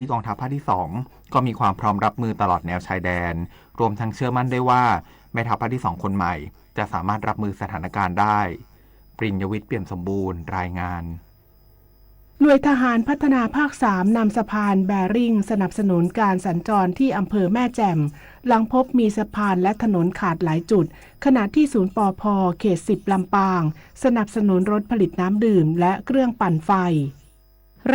ที่กองทัพภาคที่สองก็มีความพร้อมรับมือตลอดแนวชายแดน รวมทั้งเชื่อมั่นได้ว่าแม่ทัพภาคที่สองคนใหม่จะสามารถรับมือสถานการณ์ได้ ปริญญวิทย์ เปี่ยมสมบูรณ์ รายงาน หน่วยทหารพัฒนาภาคสามนำสะพานแบริ่งสนับสนุนการสัญจรที่อำเภอแม่แจ่ม หลังพบมีสะพานและถนนขาดหลายจุด ขณะที่ศูนย์ ปภ เขตสิบ ลำปาง สนับสนุนรถผลิตน้ำดื่มและเครื่องปั่นไฟ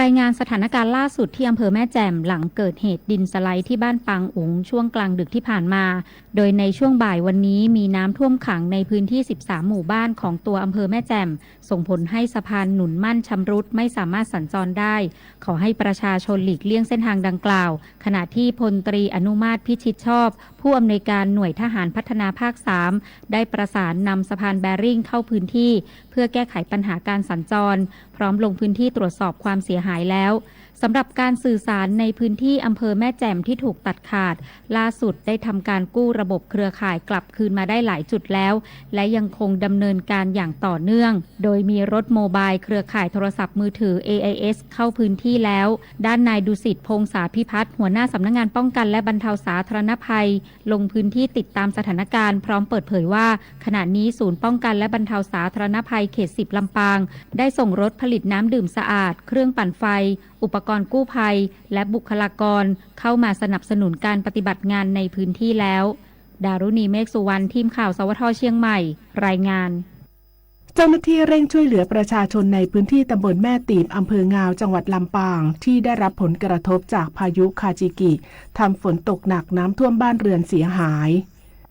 รายงานสถานการณ์ล่าสุดที่อำเภอแม่แจ่ม หลังเกิดเหตุดินสไลด์ที่บ้านปางอุ๋งช่วงกลางดึกที่ผ่านมา โดยในช่วงบ่ายวันนี้มีน้ำท่วมขังในพื้นที่ สิบสาม หมู่บ้านของตัวอำเภอแม่แจ่ม ส่งผลให้สะพานหนุนมั่นชำรุดไม่สามารถสัญจรได้ ขอให้ประชาชนหลีกเลี่ยงเส้นทางดังกล่าว ขณะที่พลตรีอนุมาตร พิชิตชอบ ผู้อำนวยการหน่วยทหารพัฒนาภาคสาม ได้ประสานนำสะพานแบริ่งเข้าพื้นที่ เพื่อแก้ไขปัญหาการสัญจร พร้อมลงพื้นที่ตรวจสอบความเสียหายแล้ว สำหรับการสื่อสารในพื้นที่อำเภอแม่แจ่มที่ถูกตัดขาด ล่าสุดได้ทำการกู้ระบบเครือข่ายกลับคืนมาได้หลายจุดแล้ว และยังคงดำเนินการอย่างต่อเนื่อง โดยมีรถโมบายเครือข่ายโทรศัพท์มือถือ เอไอเอส เข้าพื้นที่แล้ว ด้านนายดุสิต พงษาภิพัฒน์ หัวหน้าสำนักงานป้องกันและบรรเทาสาธารณภัย ลงพื้นที่ติดตามสถานการณ์ พร้อมเปิดเผยว่า ขณะนี้ศูนย์ป้องกันและบรรเทาสาธารณภัยเขตสิบ ลำปาง ได้ส่งรถผลิตน้ำดื่มสะอาด เครื่องปั่นไฟ อุปกรณ์กู้ภัย และบุคลากร เข้ามาสนับสนุนการปฏิบัติงานในพื้นที่แล้ว ดารุณี เมฆสุวรรณ ทีมข่าว สวท เชียงใหม่ รายงาน เจ้าหน้าที่เร่งช่วยเหลือประชาชนในพื้นที่ตำบลแม่ตีบ อำเภองาว จังหวัดลำปาง ที่ได้รับผลกระทบจากพายุคาจิกิ ทำฝนตกหนักน้ำท่วมบ้านเรือนเสียหาย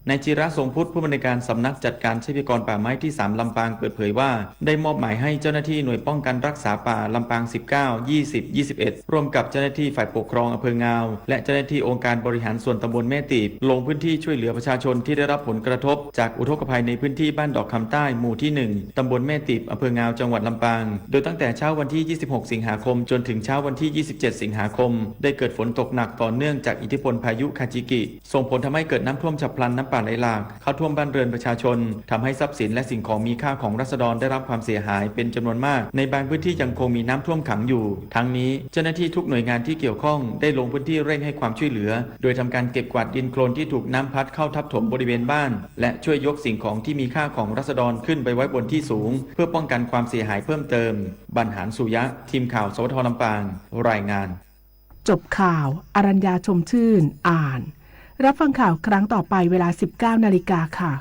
นายจิระ ทรงพุทธ ผู้อำนวยการสำนักจัดการทรัพยากรป่าไม้ที่สาม ลำปาง เปิดเผยว่า ได้มอบหมายให้เจ้าหน้าที่หน่วยป้องกันรักษาป่าลำปาง สิบเก้า ยี่สิบ ยี่สิบเอ็ด ร่วมกับเจ้าหน้าที่ฝ่ายปกครองอำเภองาว และเจ้าหน้าที่องค์การบริหารส่วนตำบลแม่ตีบ ลงพื้นที่ช่วยเหลือประชาชนที่ได้รับผลกระทบจากอุทกภัยในพื้นที่บ้านดอกคำใต้ หมู่ที่หนึ่ง ตำบลแม่ตีบ อำเภองาว จังหวัดลำปาง โดยตั้งแต่เช้าวันที่ ยี่สิบหก สิงหาคม จนถึงเช้าวันที่ ยี่สิบเจ็ด สิงหาคม ได้เกิดฝนตกหนักต่อเนื่องจากอิทธิพลพายุคาจิกิ ส่งผลทำให้เกิดน้ำท่วมฉับพลัน น้ำป่าไหลหลากเข้าท่วมบ้านเรือนประชาชน ทำให้ทรัพย์สินและสิ่งของมีค่าของราษฎรได้รับความเสียหายเป็นจำนวนมาก ในบางพื้นที่ยังคงมีน้ำท่วมขังอยู่ ทั้งนี้เจ้าหน้าที่ทุกหน่วยงานที่เกี่ยวข้องได้ลงพื้นที่เร่งให้ความช่วยเหลือ โดยทำการเก็บกวาดดินโคลนที่ถูกน้ำพัดเข้าทับถมบริเวณบ้าน และช่วยยกสิ่งของที่มีค่าของราษฎรขึ้นไปไว้บนที่สูง เพื่อป้องกันความเสียหายเพิ่มเติม บรรหารสุยะ ทีมข่าว สวท ลำปาง รายงาน จบข่าว อรัญญา ชมชื่น อ่าน รับฟังข่าวครั้งต่อไปเวลา สิบเก้า นาฬิกาค่ะ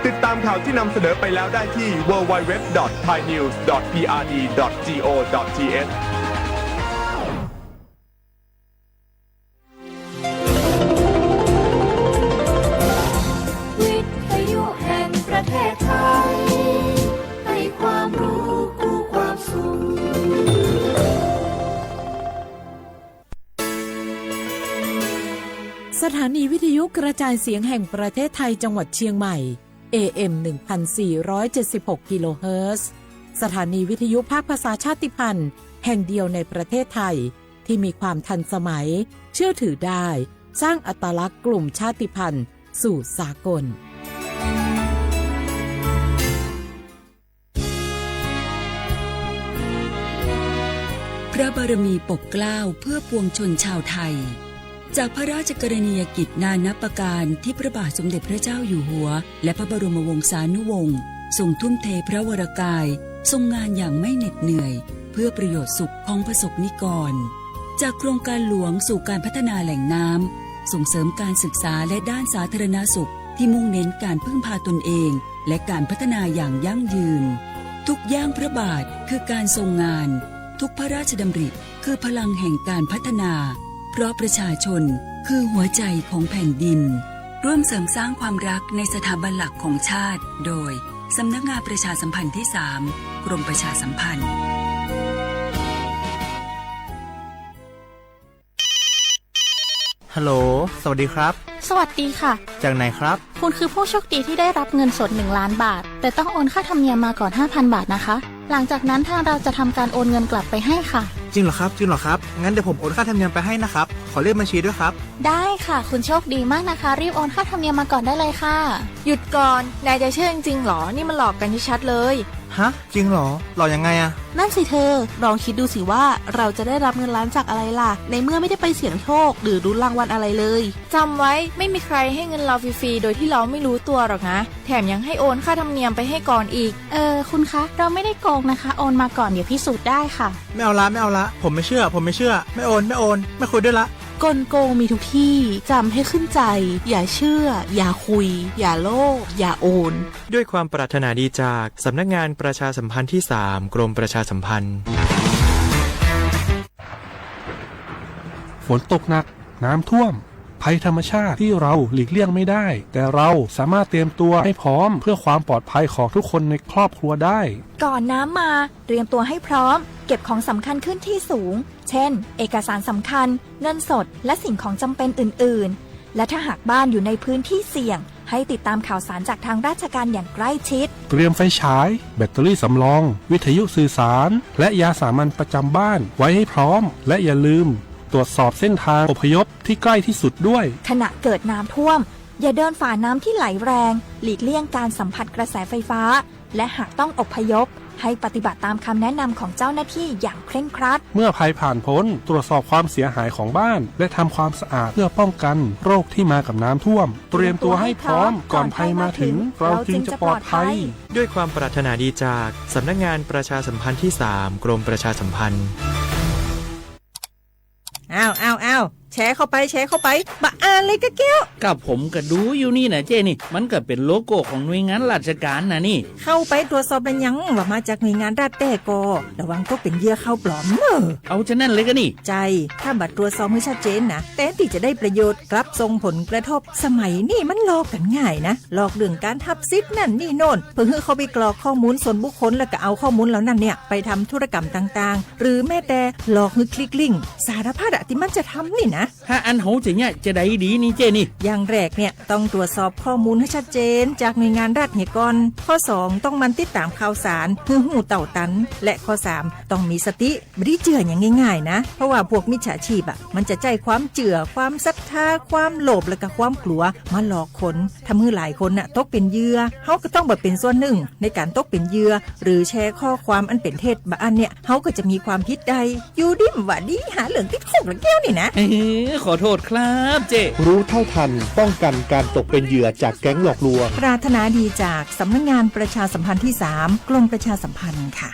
ติดตามข่าวที่นำเสนอไปแล้วได้ที่ ดับเบิลยู ดับเบิลยู ดับเบิลยู ดอท ไทยนิวส์ ดอท พีอาร์ดี ดอท จีโอ ดอท ทีเอช วิทยุแห่งประเทศไทย ให้ความรู้คู่ความสุข สถานีวิทยุกระจายเสียงแห่งประเทศไทยจังหวัดเชียงใหม่ เอเอ็ม หนึ่งพันสี่ร้อยเจ็ดสิบหก กิโลเฮิรตซ์ สถานีวิทยุภาคภาษาชาติพันธุ์แห่งเดียวในประเทศไทย ที่มีความทันสมัย เชื่อถือได้ สร้างอัตลักษณ์กลุ่มชาติพันธุ์สู่สากล พระบารมีปกเกล้าเพื่อปวงชนชาวไทย จากพระราชกรณียกิจนานับประการที่พระบาทสมเด็จพระเจ้าอยู่หัว และพระบรมวงศานุวงศ์ทรงทุ่มเทพระวรกาย ทรงงานอย่างไม่เหน็ดเหนื่อย เพื่อประโยชน์สุขของประสบนิกร จากโครงการหลวงสู่การพัฒนาแหล่งน้ำ ส่งเสริมการศึกษาและด้านสาธารณสุขที่มุ่งเน้นการพึ่งพาตนเอง และการพัฒนาอย่างยั่งยืน ทุกย่างพระบาทคือการทรงงาน ทุกพระราชดำริคือพลังแห่งการพัฒนา เพราะประชาชนคือหัวใจของแผ่นดิน ร่วมเสริมสร้างความรักในสถาบันหลักของชาติ โดย สำนักงานประชาสัมพันธ์ที่สาม กรมประชาสัมพันธ์ ฮัลโหล สวัสดีครับ สวัสดีค่ะ จากไหนครับ คุณคือผู้โชคดีที่ได้รับเงินสด หนึ่งล้านบาท แต่ต้องโอนค่าธรรมเนียมมาก่อน ห้าพันบาทนะคะ หลังจากนั้นทางเราจะทำการโอนเงินกลับไปให้ค่ะ จริงเหรอครับ จริงเหรอครับ งั้นเดี๋ยวผมโอนค่าธรรมเนียมไปให้นะครับ ขอเลขบัญชีด้วยครับ ได้ค่ะ คุณโชคดีมากนะคะ รีบโอนค่าธรรมเนียมมาก่อนได้เลยค่ะ หยุดก่อน นายจะเชื่อจริงๆหรอ นี่มันหลอกกันชัดๆเลย ฮะ จริงเหรอ หลอกยังไงอะ นั่นสิเธอ ลองคิดดูสิว่าเราจะได้รับเงินล้านจากอะไรล่ะ ในเมื่อไม่ได้ไปเสี่ยงโชคหรือลุ้นรางวัลอะไรเลย จำไว้ ไม่มีใครให้เงินเราฟรีๆโดยที่เราไม่รู้ตัวหรอกนะ แถมยังให้โอนค่าธรรมเนียมไปให้ก่อนอีก เออ คุณคะ เราไม่ได้โกงนะคะ โอนมาก่อน เดี๋ยวพิสูจน์ได้ค่ะ ไม่เอาละ ไม่เอาละ ผมไม่เชื่อ ผมไม่เชื่อ ไม่โอน ไม่โอน ไม่คุยด้วยละ กลโกงมีทุกที่ จำให้ขึ้นใจ อย่าเชื่อ อย่าคุย อย่าโลภ อย่าโอน ด้วยความปรารถนาดีจากสำนักงานประชาสัมพันธ์ที่สาม กรมประชาสัมพันธ์ ฝนตกหนัก น้ำท่วม ภัยธรรมชาติที่เราหลีกเลี่ยงไม่ได้ แต่เราสามารถเตรียมตัวให้พร้อมเพื่อความปลอดภัยของทุกคนในครอบครัวได้ ก่อนน้ำมา เตรียมตัวให้พร้อม เก็บของสำคัญขึ้นที่สูง เช่น เอกสารสำคัญ เงินสด และสิ่งของจำเป็นอื่นๆ และถ้าหากบ้านอยู่ในพื้นที่เสี่ยง ให้ติดตามข่าวสารจากทางราชการอย่างใกล้ชิด เตรียมไฟฉาย แบตเตอรี่สำรอง วิทยุสื่อสาร และยาสามัญประจำบ้านไว้ให้พร้อม และอย่าลืมตรวจสอบเส้นทางอพยพที่ใกล้ที่สุดด้วย ขณะเกิดน้ำท่วม อย่าเดินฝ่าน้ำที่ไหลแรง หลีกเลี่ยงการสัมผัสกระแสไฟฟ้า และหากต้องอพยพ ให้ปฏิบัติตามคำแนะนำของเจ้าหน้าที่อย่างเคร่งครัด เมื่อภัยผ่านพ้น ตรวจสอบความเสียหายของบ้าน และทำความสะอาดเพื่อป้องกันโรคที่มากับน้ำท่วม เตรียมตัวให้พร้อม ก่อนภัยมาถึง เราจึงจะปลอดภัย ด้วยความปรารถนาดีจากสำนักงานประชาสัมพันธ์ที่สาม กรมประชาสัมพันธ์ อ้าว อ้าว อ้าว แชร์เข้าไป แชร์เข้าไป บ่อ่านเลยกะแก้ว ก็ผมก็ดูอยู่นี่นะเจ้นี่ มันก็เป็นโลโก้ของหน่วยงานราชการนะนี่ เข้าไปตรวจสอบแล้วยังว่ามาจากหน่วยงานรัฐแท้ก่อ ระวังตกเป็นเหยื่อข่าวปลอมเนอะ เอาฉะนั้นเลยกะนี่ ใจ้ ถ้าบ่ตรวจสอบให้ชัดเจนนะ แทนที่จะได้ประโยชน์ กลับส่งผลกระทบ สมัยนี้มันหลอกกันง่ายนะ หลอกเรื่องการหับสิทธิ์นั่นนี่โน่น เพื่อหื้อเข้าไปกรอกข้อมูลส่วนบุคคล แล้วก็เอาข้อมูลเหล่านั้นเนี่ยไปทำธุรกรรมต่างๆ หรือแม้แต่หลอกหื้อคลิกลิงก์ สารพัดอะที่มันจะทำนี่นะ ถ้าอันเฮาจะเยียะจะใดดีนี่เจ้นี่ อย่างแรกเนี่ยต้องตรวจสอบข้อมูลให้ชัดเจนจากหน่วยงานรัฐเหียก่อน ข้อสองต้องหมั่นติดตามข่าวสารหื้อฮู้เต้าตัน และข้อสามต้องมีสติ บ่ได้เจื้ออย่างง่ายๆนะ เพราะว่าพวกมิจฉาชีพอะมันจะใจ๊ความเจื้อ ความศรัทธา ความโลภ แล้วก็ความกลัวมาหลอกคน ทำหื้อหลายคนน่ะตกเป็นเหยื่อ เฮาก็ต้องบ่เป็นส่วนหนึ่งในการตกเป็นเหยื่อ หรือแชร์ข้อความอันเป็นเท็จบ่อันเนี่ย เฮาก็จะมีความผิดได้ อยู่ดีบ่าดีหาเรื่องติดคุกละแก้วนี่นะ เอ้อ ขอโทษครับเจ้ รู้เท่าทัน ป้องกันการตกเป็นเหยื่อจากแก๊งหลอกลวง ปรารถนาดีจากสำนักงานประชาสัมพันธ์ที่สาม กรมประชาสัมพันธ์ค่ะ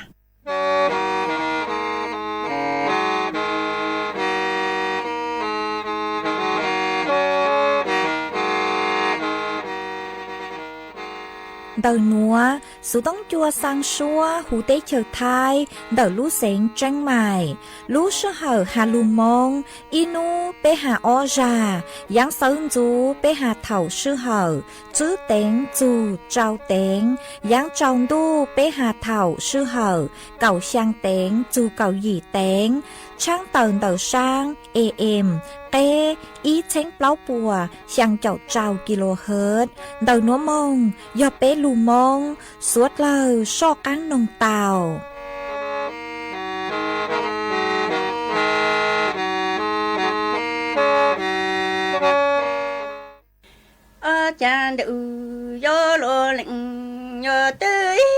Ntawm nuav, xuv toob cua xaa suab huv teb chaws Thaib ntawm lub xeev Tseeb Maim. Lub sij hawm has lug Moob, ib nub peb has ob zag, yaav xawv ntxuv peb has thaum sij hawm tswb teev txug tsau teev, yaav tsaus ntuj peb has thaum sij hawm kaum xyaa teev txug kaum yim teev, tshaab tawm ntawm saab A M qeb ib txheeb plaub puas xyaa caum rau kilohertz. Ntawm nuav moog yog peb lug Moob suav dlawg soj qaab noog tau. Ob caag ntawm yuav luas leej yuav twg ib,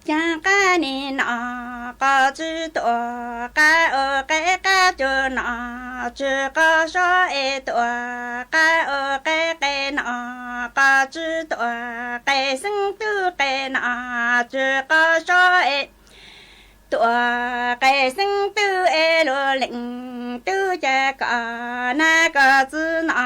caag qab nig nom qos tswb tuam qab ua qe qab cuag nom tswb qos sob es tuam qab ua qe qe nom qos tswb tuam qe xeeb tub qe nom tswb qos sob es tuam qe xeeb tub es luas leej tub ca kom nab kom txwv nom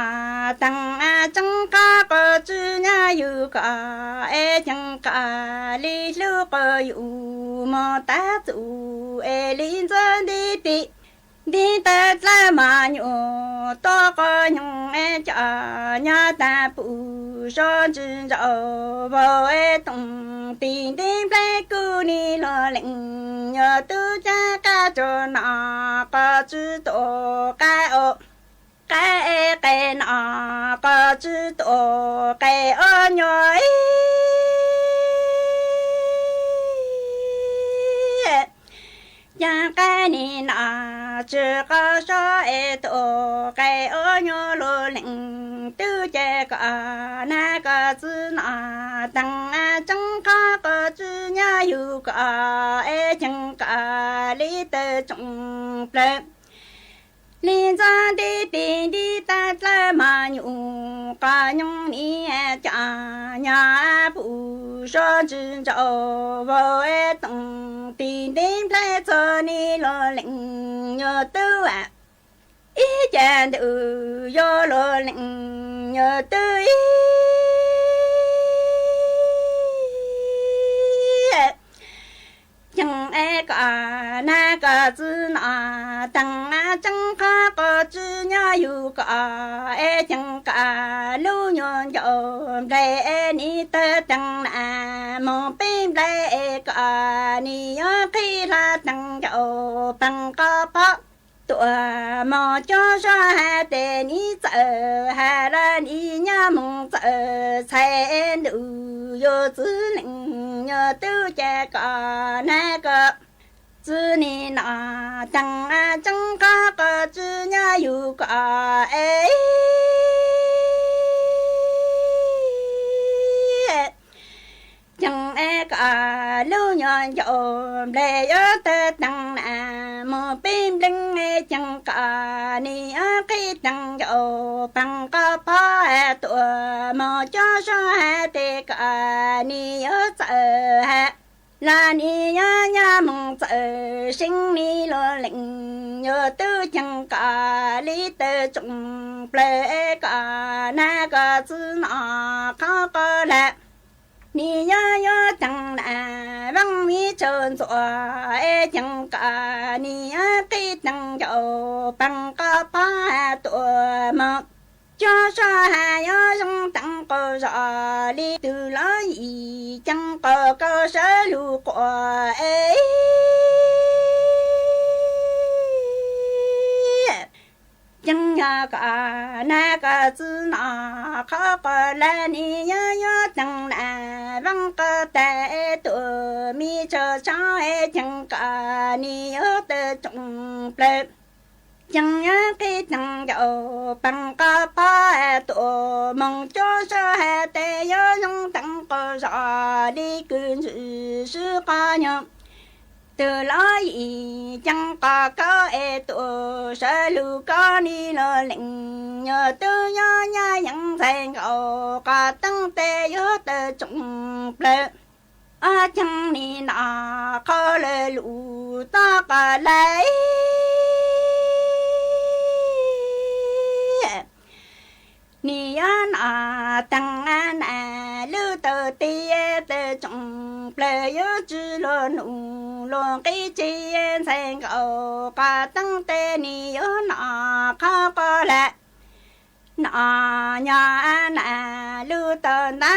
taag a tseeb qab qos tswb nyab yug kom es ceeg kom li hlub qos yug moog taag txug es li ntxuav nti pim nti tawg dlawb mos nyuj tuab qos nyoog es coj nyob taag pum sob ntswg ntsau vaus es toom tim nti nplej kub nig luas leej yuav tub caag qab tsuag nom qos tswb tuam qab ua qe qe nom qos tswb tuam qe ob nyuag ib. Ceeb qab nim no tsis qab sab es tuaj qe ua nyuag lus leej twg ces kom nag kom txwv no teeb tseeb qhov qhov tsis nyob yug kom es ceeb kom li tawm tsoom plawg li ntxoov nti ti nti tag dlawb mos nyuj qos nyoog niam coj nyob puv suav ntsis ntsaum vau es toom ti nti nplhaib txog nim lus leej nyuag twg ib ce ntws yuav lus leej nyuag twg ib ceeb es kom nag kom txwv no teeb tseeb qhov qhov tsis nyob yug kom es ceeb kom lub nyuag ncauj nplej es nim tawg teeb na moog peb nplej es kom nim yuav qhib hlo teeb ncauj peeg qhov pob tuaj moog cov sab has tes nim txawm has los nim nyob moog txawm txhais ntuj yuav txwv leej nyuag twg ces kom nag kom txwv nim no teeb tseeb qhov qhov tsis nyob yug kom es ceeb es kom lub nyuag ncauj nplej yuav tawg teeb na moog peb nplej es ceeb kom nim yuav qhib teeb ncauj peeg qhov pob tuaj moog cov sab has tes kom nim yuav txawm has los nim yuav nyob moog txawm seeb nim lus leej nyuag twg ceeb kom li tawm tsoom plawg es kom nag kom txwv no qhov qhov lawm nim yuav yuav teeb na veej mi tsaug ntxuav es ceeb kom nim yuav qhib teeb ncauj peeg qhov pob tuaj moog cov sab has yuav zoo teeb qaug zog li tug lub yim ceeb qaug koj sawv lug quaj es ceeb yog kom nag kom txwv no qhov qhov lawm nim yuav yuav teeb na veej qhov tag es tuaj mi tsaug tsaug es ceeb kom nim yuav tawm tsoom plawg ceeb yuav qhib teeb ncauj peeg qhov pob tuaj moog cov sab has tes yuav zoo teeb qaug zog li kws ntswg sib qhov nyuag tug lub yim ceeb kom koj es tuaj sawv lug koj nim lus leej nyuag twg yuav nyab yeej ntxhais nkaus qhov teeb tes yuav tawm tsoom plawg ob ceeb nim no qhov lawm lug toj qhov lawm nim yuav no teeb na lub tau ti tawm tsoom plawg yuav tsi lug num lug nqi tsi ntxhais nkaus qhov teeb tes nim yuav no qhov qhov lawm no nyob na lub tau ntawd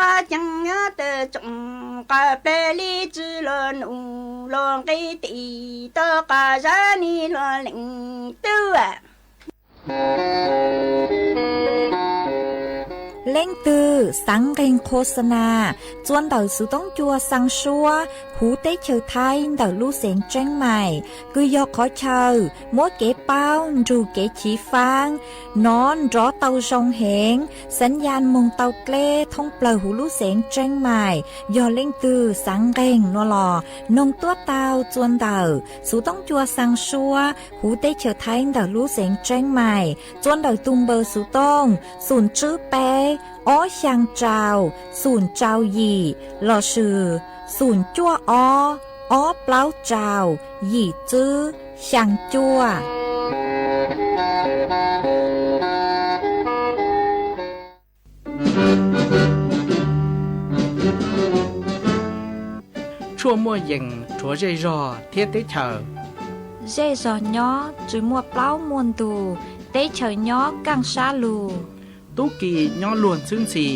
ob ceeb yuav tawm tsoom qhov plawg li tsi lug num lug nqi tim tau qhov zab nim lus leej twg Leej twg xaav nqeeg qhua xa nas txua ntawm xuv toob cua xaa suab huv teb chaws Thaib ntawm lub xeev Tseeb Maim, kws yog qhov chaw muab kev paub nrug kev chiv faab, nov nrov tau zoo heev, xaav yaj moog tau dleb thoob plawg huv lub xeev Tseeb Maim. Yog leej twg xaav nqeeg no los noog tuab taug txua ntawm xuv toob cua xaa suab huv teb chaws Thaib ntawm lub xeev Tseeb Maim, txua ntawm tug npawb xuv tooj xoom tswb peb ob xyaa rau xoom rau yim lossis xoom cuaj ob ob plaub rau yim tswb xyaa cuaj. Tshuaj muaj yees rhuav zej zog thiab teb chaws. Zej zog nyob tsis muaj plaub muaj ntug, teb chaws nyob kaaj sab lug. Tub ki nyob luag ntxhwb ntxhi,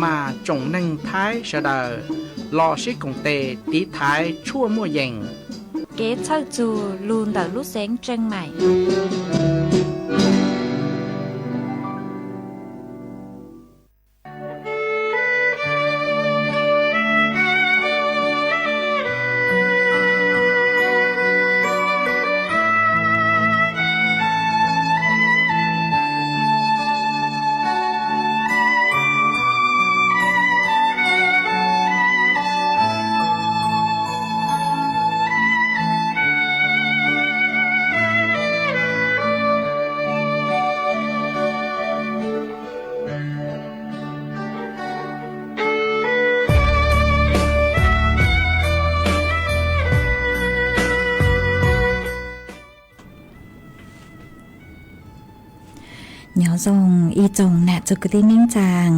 mas tsoom neeg Thaib sawv daws los sib koom tes tiv thaiv tshuaj muaj yees. Kev txhawj txug lug ntawm lub xeev Tseeb Maim. Zoo ib tsoom nam txiv kwv tij neej tsaa,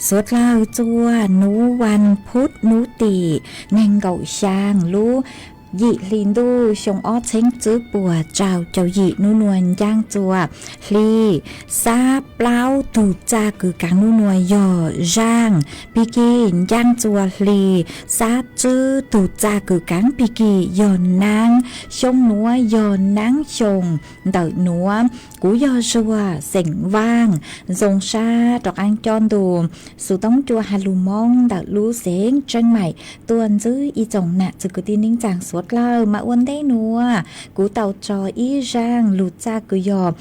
suav dlawg txua nub vas phuv nub tim neeg nkaum xyaa lub yim hli ntuj xyoo ob txheeb tsib puas rau caum yim nub nua ncaaj txua hli. Xab plaub tug txaj kws kaav nub nua yog zaaj pig kig ncaaj txua hli. Xab tsib tug txaj kws kaav pig kig yog naab. Xyoo nuav yog naab xyoo ntawm nuav. Kuv yog Zuag xeem Vaaj, zoo sab rov qaab coj ntu xuv toob cua has lug Moob ntawm lub xeev Tseeb Maim tuaj ntsib ib tsoom nam txiv kwv tij neej tsaa suav dlawg. Mas ua ntej nuav kuv tau tso ib zaaj lug txaj kws yog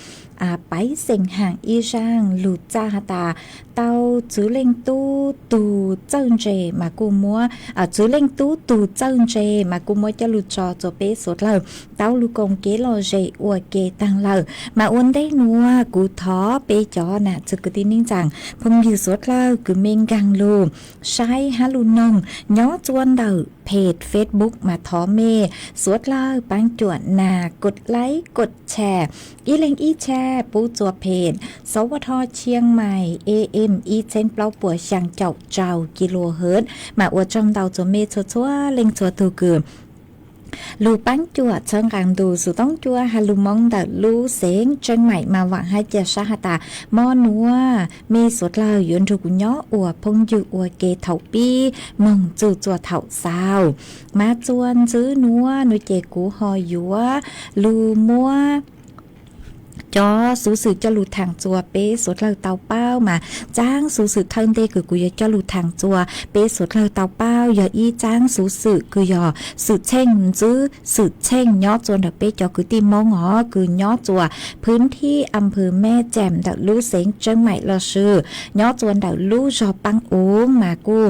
paiv xeem haam ib zaaj lug txaj has tas tau txwv leej tub tug txawj ntse mas kuj muab, txwv leej tub tug txawj ntse mas kuj muab coj lug tso rua peb suav dlawg tau lug koom kev lom zem ua ke taag lawm. Mas ua ntej nuav kuv thov peb cov nam txiv kwv tij neej tsaa phooj ywg suav dlawg kws mej nkaag lug saib hab lug noog nyob txua ntawm peg Facebook mas thov mej suav dlawg paab cuam nas kod like kod share ib leeg ib share pub txua peg Sawv Tho Chiang Mai A M ib txheeb plaub puas xyaa caum rau kilohertz. Mas ua tsaug ntau txua mej txhua txhua leej txhua tug kws lug paab cuam txhawb nqaa ntu xuv toob cua has lug Moob ntawm lub xeev Tseeb Maim. Mas vaam hab ca sab has tas mo nuav mej suav dlawg yuav nrug kuv nyob ua phooj ywg ua ke thaum pib moog txug txua thaum xaus. Mas txua ntswb nuav nuav ces kuv ho yuav lug muab cov xuv xwm coj lug thaam txua peb suav dlawg tau paub. Mas tsaab xuv xwm thawj ntej kws kuv yuav coj lug thaam txua peb suav dlawg tau paub yog ib tsaab xuv xwm kws yog xwm txheej ntswb xwm txheej nyob txua ntawm peb cov kwv tij Moob os, kws nyob txua phwv thib a pw Meb Tseem ntawm lub xeev Tseeb Maim los sis nyob txua ntawm lub zog Paab Uv mas kuj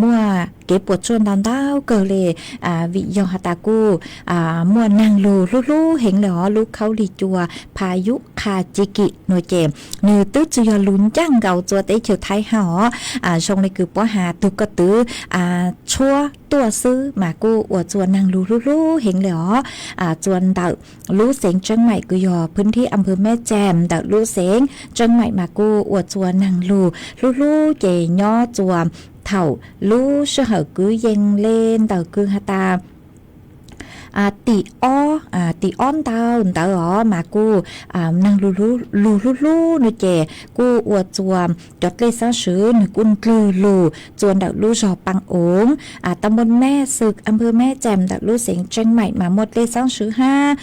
muaj kev puas tsuaj ntau ntau kawg le, vim yog has tas kuj muaj naag lug hlub hlub heev le os, lub khaub lig cua pha yub qha ci kim nuav ces nwg twb tsi yog lug ncaaj nkaus txua teb chaws Thaib hab os. Zoo le kws puab has tug ko tw tshuab tuaj xwb mas kuj ua txua naag lug hlub hlub heev le os. Txua ntawm lub xeev Tseeb Maim kws yog phwv thib a pw Meb Tseem ntawm lub xeev Tseeb Maim mas kuj ua txua naag lug hlub hlub ces nyob txua thaum lub sij hawm kwv yees le ntawm kws has tas tim ob, tim ob ntau ntawd os mas kuj naag lug hlub hlub nuav ces kuj ua txua cov dlej xaab swv nwg kuj ndlwg lug txua ntawm lub zog Paab Uv, ta npoo Meb Xwm a pw Meb Tseem ntawm lub xeev Tseeb Maim mas muaj dlej xaab swv hab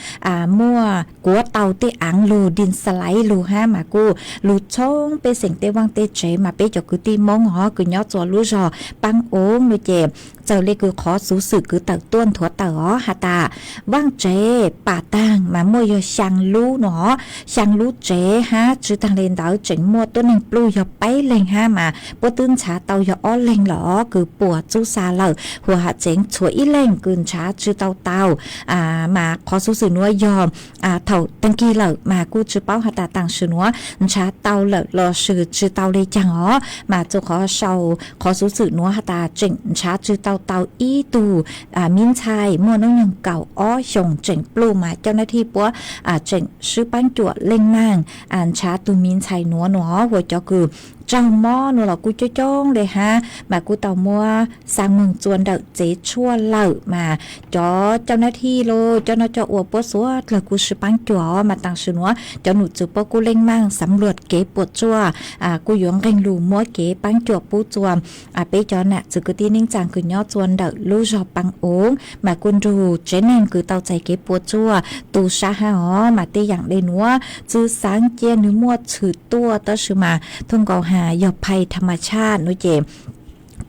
muaj kuav tau tej aav lug din xa laiv lug hab mas kuj lug tshoob pej xeem tej vaaj tej tsev. Mas peb cov kwv tij Moob os kws nyob txua lub zog Paab Uv nuav ces txawm le kws qhov xuv xwm kws tawm tuaj nthuav tawm os has tas vaaj tsev pam taag mas muaj yog xyaa lub nuav, xyaa lub tsev hab tsi taag le ntawd tseem muaj tuab neeg pluj yog peb leeg hab mas puab twb nrhav tau yog ob leeg lawm os kws puam txub xa lawm, huam ham tseev tshuav ib leeg kws nrhav tsi tau tau. Mas qhov xuv xwm nuav yog thaum taag kig lawm mas kuj tsi paub has tas taam sim nuav nrhav tau lawm los sis tsi tau le caag os. Mas txug qhov sau qhov xuv xwm nuav has tas tseem nrhav tsi tau tau ib tug miv ntxhais muaj noob nyoog kaum ob xyoos tseem pluj mas coj nab thij puab tseem swb paab cuam leej maaj nrhav tug miv ntxhais nuav nuav huam cov kws raug mob nuav los kuj coob coob le hab mas kuj tau muab xa moog txua ntawm tsev tshuaj lawm. Mas cov coj nab thij los coj noj coj ua puab suav dlawg kuj swb paab cuam os. Mas taam sim nuav cov num txwv puab kuj leej maaj xav luam kev puam tsuaj, kuj yuav nqeeg lug muab kev paab cuam pub txua peb cov nam txwv kwv tij neej tsaa kws nyob txua ntawm lub zog Paab Uv mas kuj nrug tsev neeg kws tau txais kev puam tsuaj tu sab hab os. Mas tej yaam le nuav txwv xaav cia nwg muaj tshwm tuaj tab sis mas thooj nkaus has yog phais tham mas tshaj nuav ces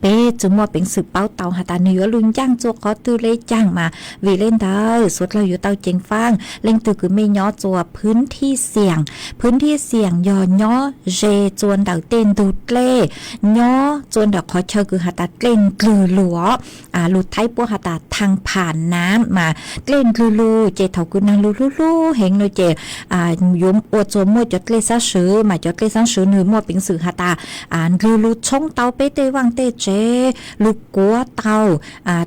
peb tsi muaj peev xwm paub tau has tas nwg yuav lug ncaaj txua qhov twg le caag. Mas vim le ntawd suav dlawg yuav tau ceev faaj leej twg kws mej nyob txua phwv thib xiam, phwv thib xiam yog nyob ze txua ntawm tej ntug dlej, nyob txua ntawm qhov chaw kws has tas dlej ndlwg lug os, lug Thaib puab has tas thaag pham nam mas dlej ndlwg lug ces thaum kws naag lug hlub hlub heev nuav ces yuav ua txua muaj cov dlej xaab swv mas cov dlej xaab swv nwg muaj peev xwm has tas ndlwg lug tshoob tau peb tej vaaj tej tsev, lug kuav tau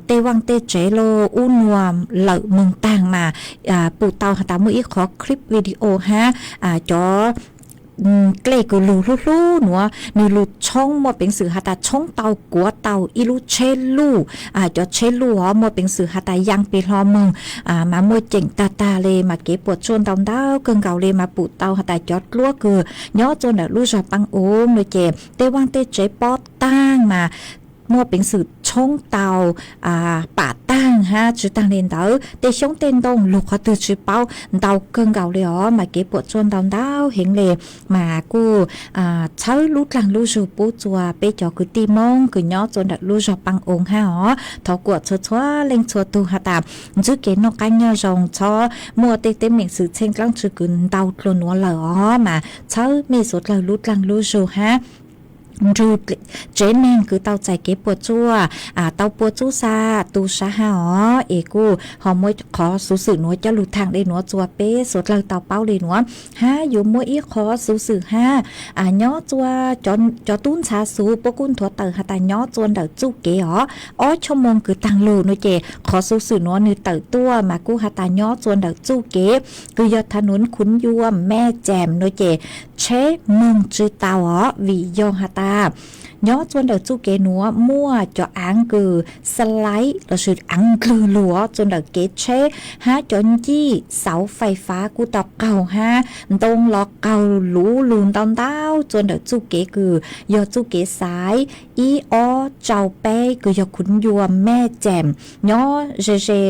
tej vaaj tej tsev los ub nuav lawm moog taag mas pum tau has tas muaj ib qhov clip video hab cov dlej kws lug hlub hlub nuav, nwg lug tshoob muaj peev xwm has tas tshoob tau kuav tau ib lub tsheb luj. Cov tsheb luj os muaj peev xwm has tas yaa peg hlo moog, mas muaj ceem tag tag le, mas kev puam tsuaj ntau ntau kawg nkaus le, mas pum tau has tas cov dluab kws nyob tsua ntawm lub zog Paj Oov nuav ces tej vaaj tej tsev pob taag mas muaj peev xwm tshoob tau pam taag hab tsi taag le ntawd tej xyoob tej ntoo lug qhov twg tsi paub, ntau kawg nkaus le os, mas kev puam tsuaj ntau ntau heev le. Mas kuj txhawb lub dlaag lub zug pub tsua peb cov kwv tij Moob kws nyob tsua ntawm lub zog Paj Oov hab os. Thov kuam txhua txhua leej txhua tug has tas ntsib kev noj qaab nyob zoo, txhob muaj tej teeb meem xwm txheej dlaab tsi kws ntau dlua nuav lawm os, mas txhawb mej suav dlawg lub dlaag lub zug hab nrug tsev neeg kws tau txais kev puam tsuaj, tau pua txub xa tu sab hab os, es kuj ho muab qhov xuv xwm nuav coj lug thaam le nuav tsua peb suav dlawg tau paub le nuav. Hab yuav muab ib qhov xuv xwm hab nyob tsua cov tub ntxhab xuv puab kuj nthuav tawm has tas nyob tsua ntawm txuj kev os, ob choj moo kws taag lug nuav ces qhov xuv xwm nuav nwg tawm tuaj mas kuj has tas nyob tsua ntawm txuj kev kws yog thav nuav khuv yuam mej cem nuav ces tsheb moog tsi tau os, vim yog has tas nyob tsua ntawm txuj kev nuav muaj cov aav kws xa laib lossis aav ndlwg lug tsua ntawm kev tsheb, hab cov ncij xauv fais fab kuj tau qaug hab ntoo los qaug luv lug ntau ntau tsua ntawm txuj kev kws yog txuj kev xaiv ib ob rau peb kws yog khuv yuam mej cem nyob ze ze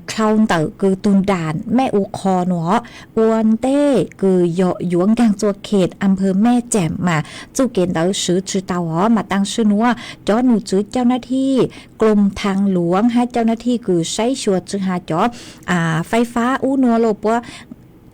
dlhau ntawm kws tug nram mej u qho nuav ua ntej kws yuav nkaag tsua khem a pha mej cem mas txuj kev ntawd swv tsi tau os. Mas taam sim nuav cov num tswv cau na thij, kloom thaam luav hab cau na thij kws saib xyuas tsi has cov fais fab ub nuav los puab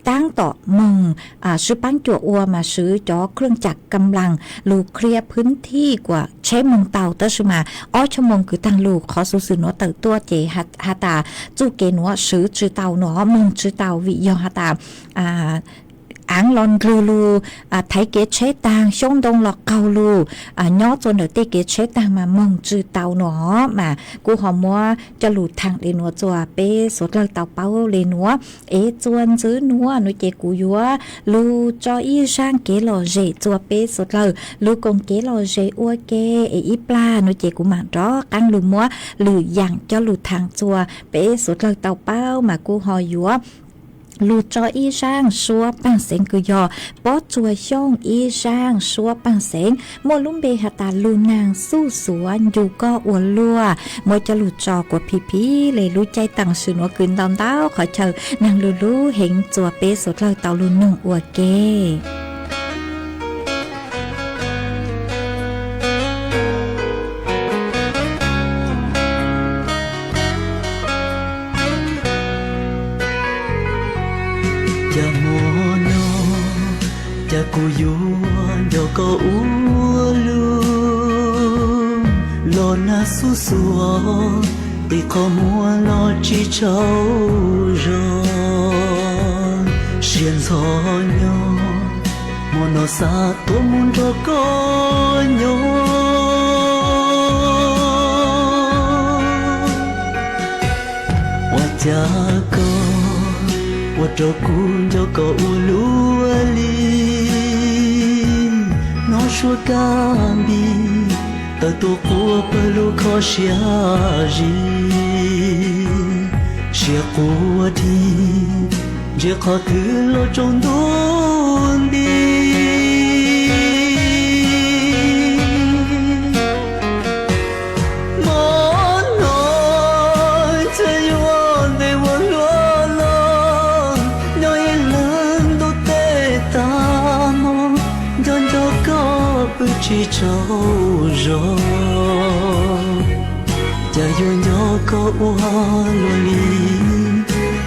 taab tom moog sib paab cuam ua mas swv cov khwj cam kam laas lug khlia phwb thij kuas tsheb moog tau, tab sis mas ob choj moo kws taag lug qhov xuv xwm nuav tawm tuaj ces has tas txuj kev nuav swv tsi tau nuav, moog tsi tau vim yog has tas aav los ndlwg lug, thaiv kev tsheb taag, xyoob ntoo los qaug lug nyob tsua ntawm tej kev tsheb taag mas moog tsi tau nuav. Mas kuj ho muab coj lug thaam le nuav tsua peb suav dlawg tau paub le nuav. Es tsua ntxiv nuav nuav ces kuv yuav lug tso ib zaaj kev lom zem tsua peb suav dlawg lug koom kev lom zem ua ke, es ib plag nuav ces kuv maam rov qaab lug muab lwm yaam coj lug thaam tsua peb suav dlawg tau paub. Mas kuj ho yuav lug tso ib zaaj suab paaj xeev kws yog Pob Tsuas Xyooj ib zaaj suab paaj xeev muaj lub npe has tas Lug Naag Xuj Xuav Ncu Koj Ua Luaj, muab coj lug tso kuas phim phim le lub caij taam sim nuav kws ntau ntau qhov chaw naag lug lub heev tsua peb suav dlawg tau lug noog ua ke. Cas hmo no, cas kuv yuav nco koj ua luaj, los nag xub xuav, qis qhov muag los tsis tsaug zog, siab ntxhov nyob, hmo no xav tuaj mus nrog koj nyob. Ua cas koj ua rau kuv nco koj ua luaj li, nov suab kaj npis, tawm tuaj quaj pawg lug kho siab zim, siab quaj dhi, ntsia qhov twg los tsaus ntuj nti. Hmo no, txhua yuav ntev ua luaj los, nyob ib leeg ntuj teb tag hmo, nco nco koj pw tsis tsaug zog. Cas yuav nco koj ua luaj li,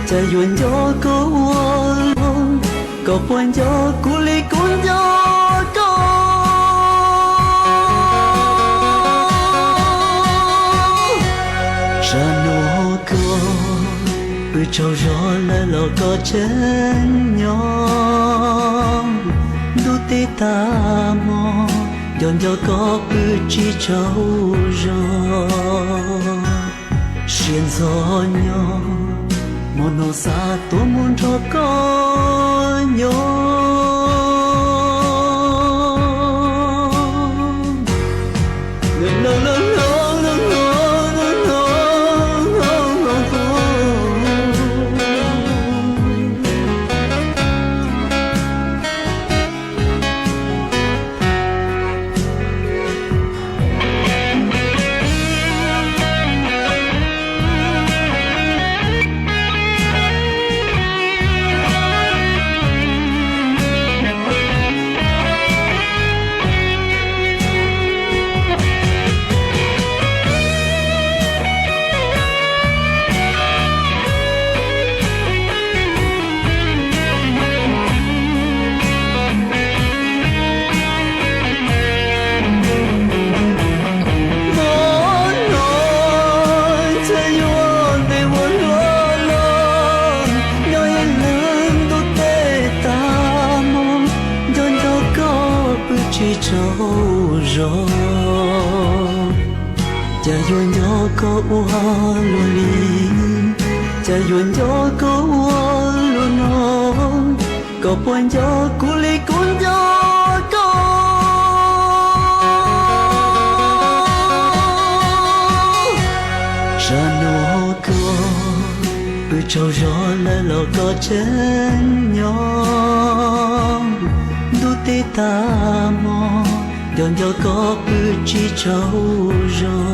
cas yuav nco koj ua luaj, koj puas nco kuv li kuv nco koj? Sab no koj pw tsaug zog lawm los koj tseem nyob, ntuj teb tag hmo, nco nco koj pw tsis tsaug zog. Siab ntxhov nyob, hmo no xav tuaj mus nrog koj nyob. Koj ua luaj li, cas yuav nco koj ua luaj no, koj puas nco kuv li kuv nco koj? Zam no koj pw tsaug zog lawm los koj tseem nyob, ntuj teb tag hmo nco nco koj pw tsis tsaug zog.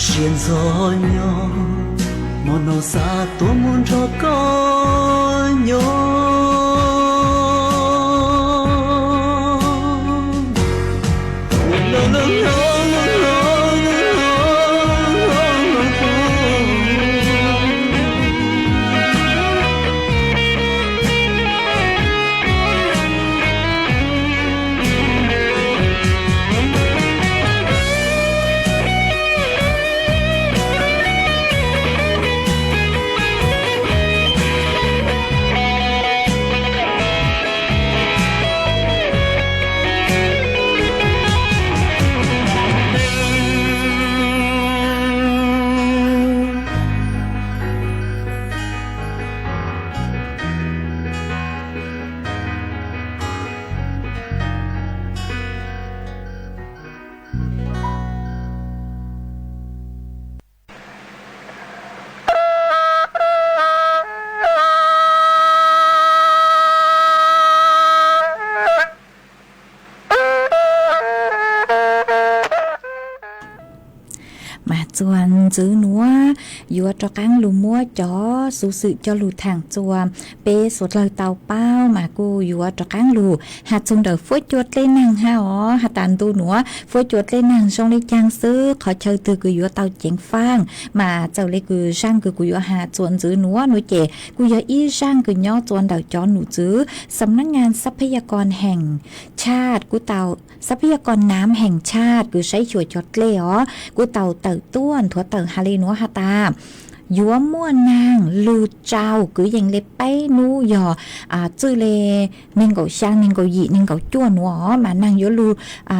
Siab ntxhov nyob, hmo no xav tuaj mus nrog koj nyob. Mas txuas ntxiv nuav yuav rov qaab lug muab cov xuv xwm coj lug thaam txuas peb suav dlawg tau paub, mas kuj yuav rov qaab lug has txug ntawm fuab cua dlej naag hab os. Has tas ntu nuav fuab cua dlej naag zoo le caag xwb, qhov chaw twg kws yuav tau ceev faaj. Mas txawm le kws zaaj kws kuv yuav has txuas ntxiv nuav nuav ces kuj yog ib zaaj kws nyob txuas ntawm cov num txwv Sำນັກงานทรัพยากรแห่งชาติ kuj tau ทรัพยากรน้ำแห่งชาติ kws saib xyuas cov dlej os, kuj tau tawm tuaj nthuav tawm has le nuav has tas yuav muaj naag lug tsau kwv yees le peb nub yog txwj le neeg nkaum xyaa, neeg nkaum yim, neeg nkaum cuaj nuav os, mas naag yuav lug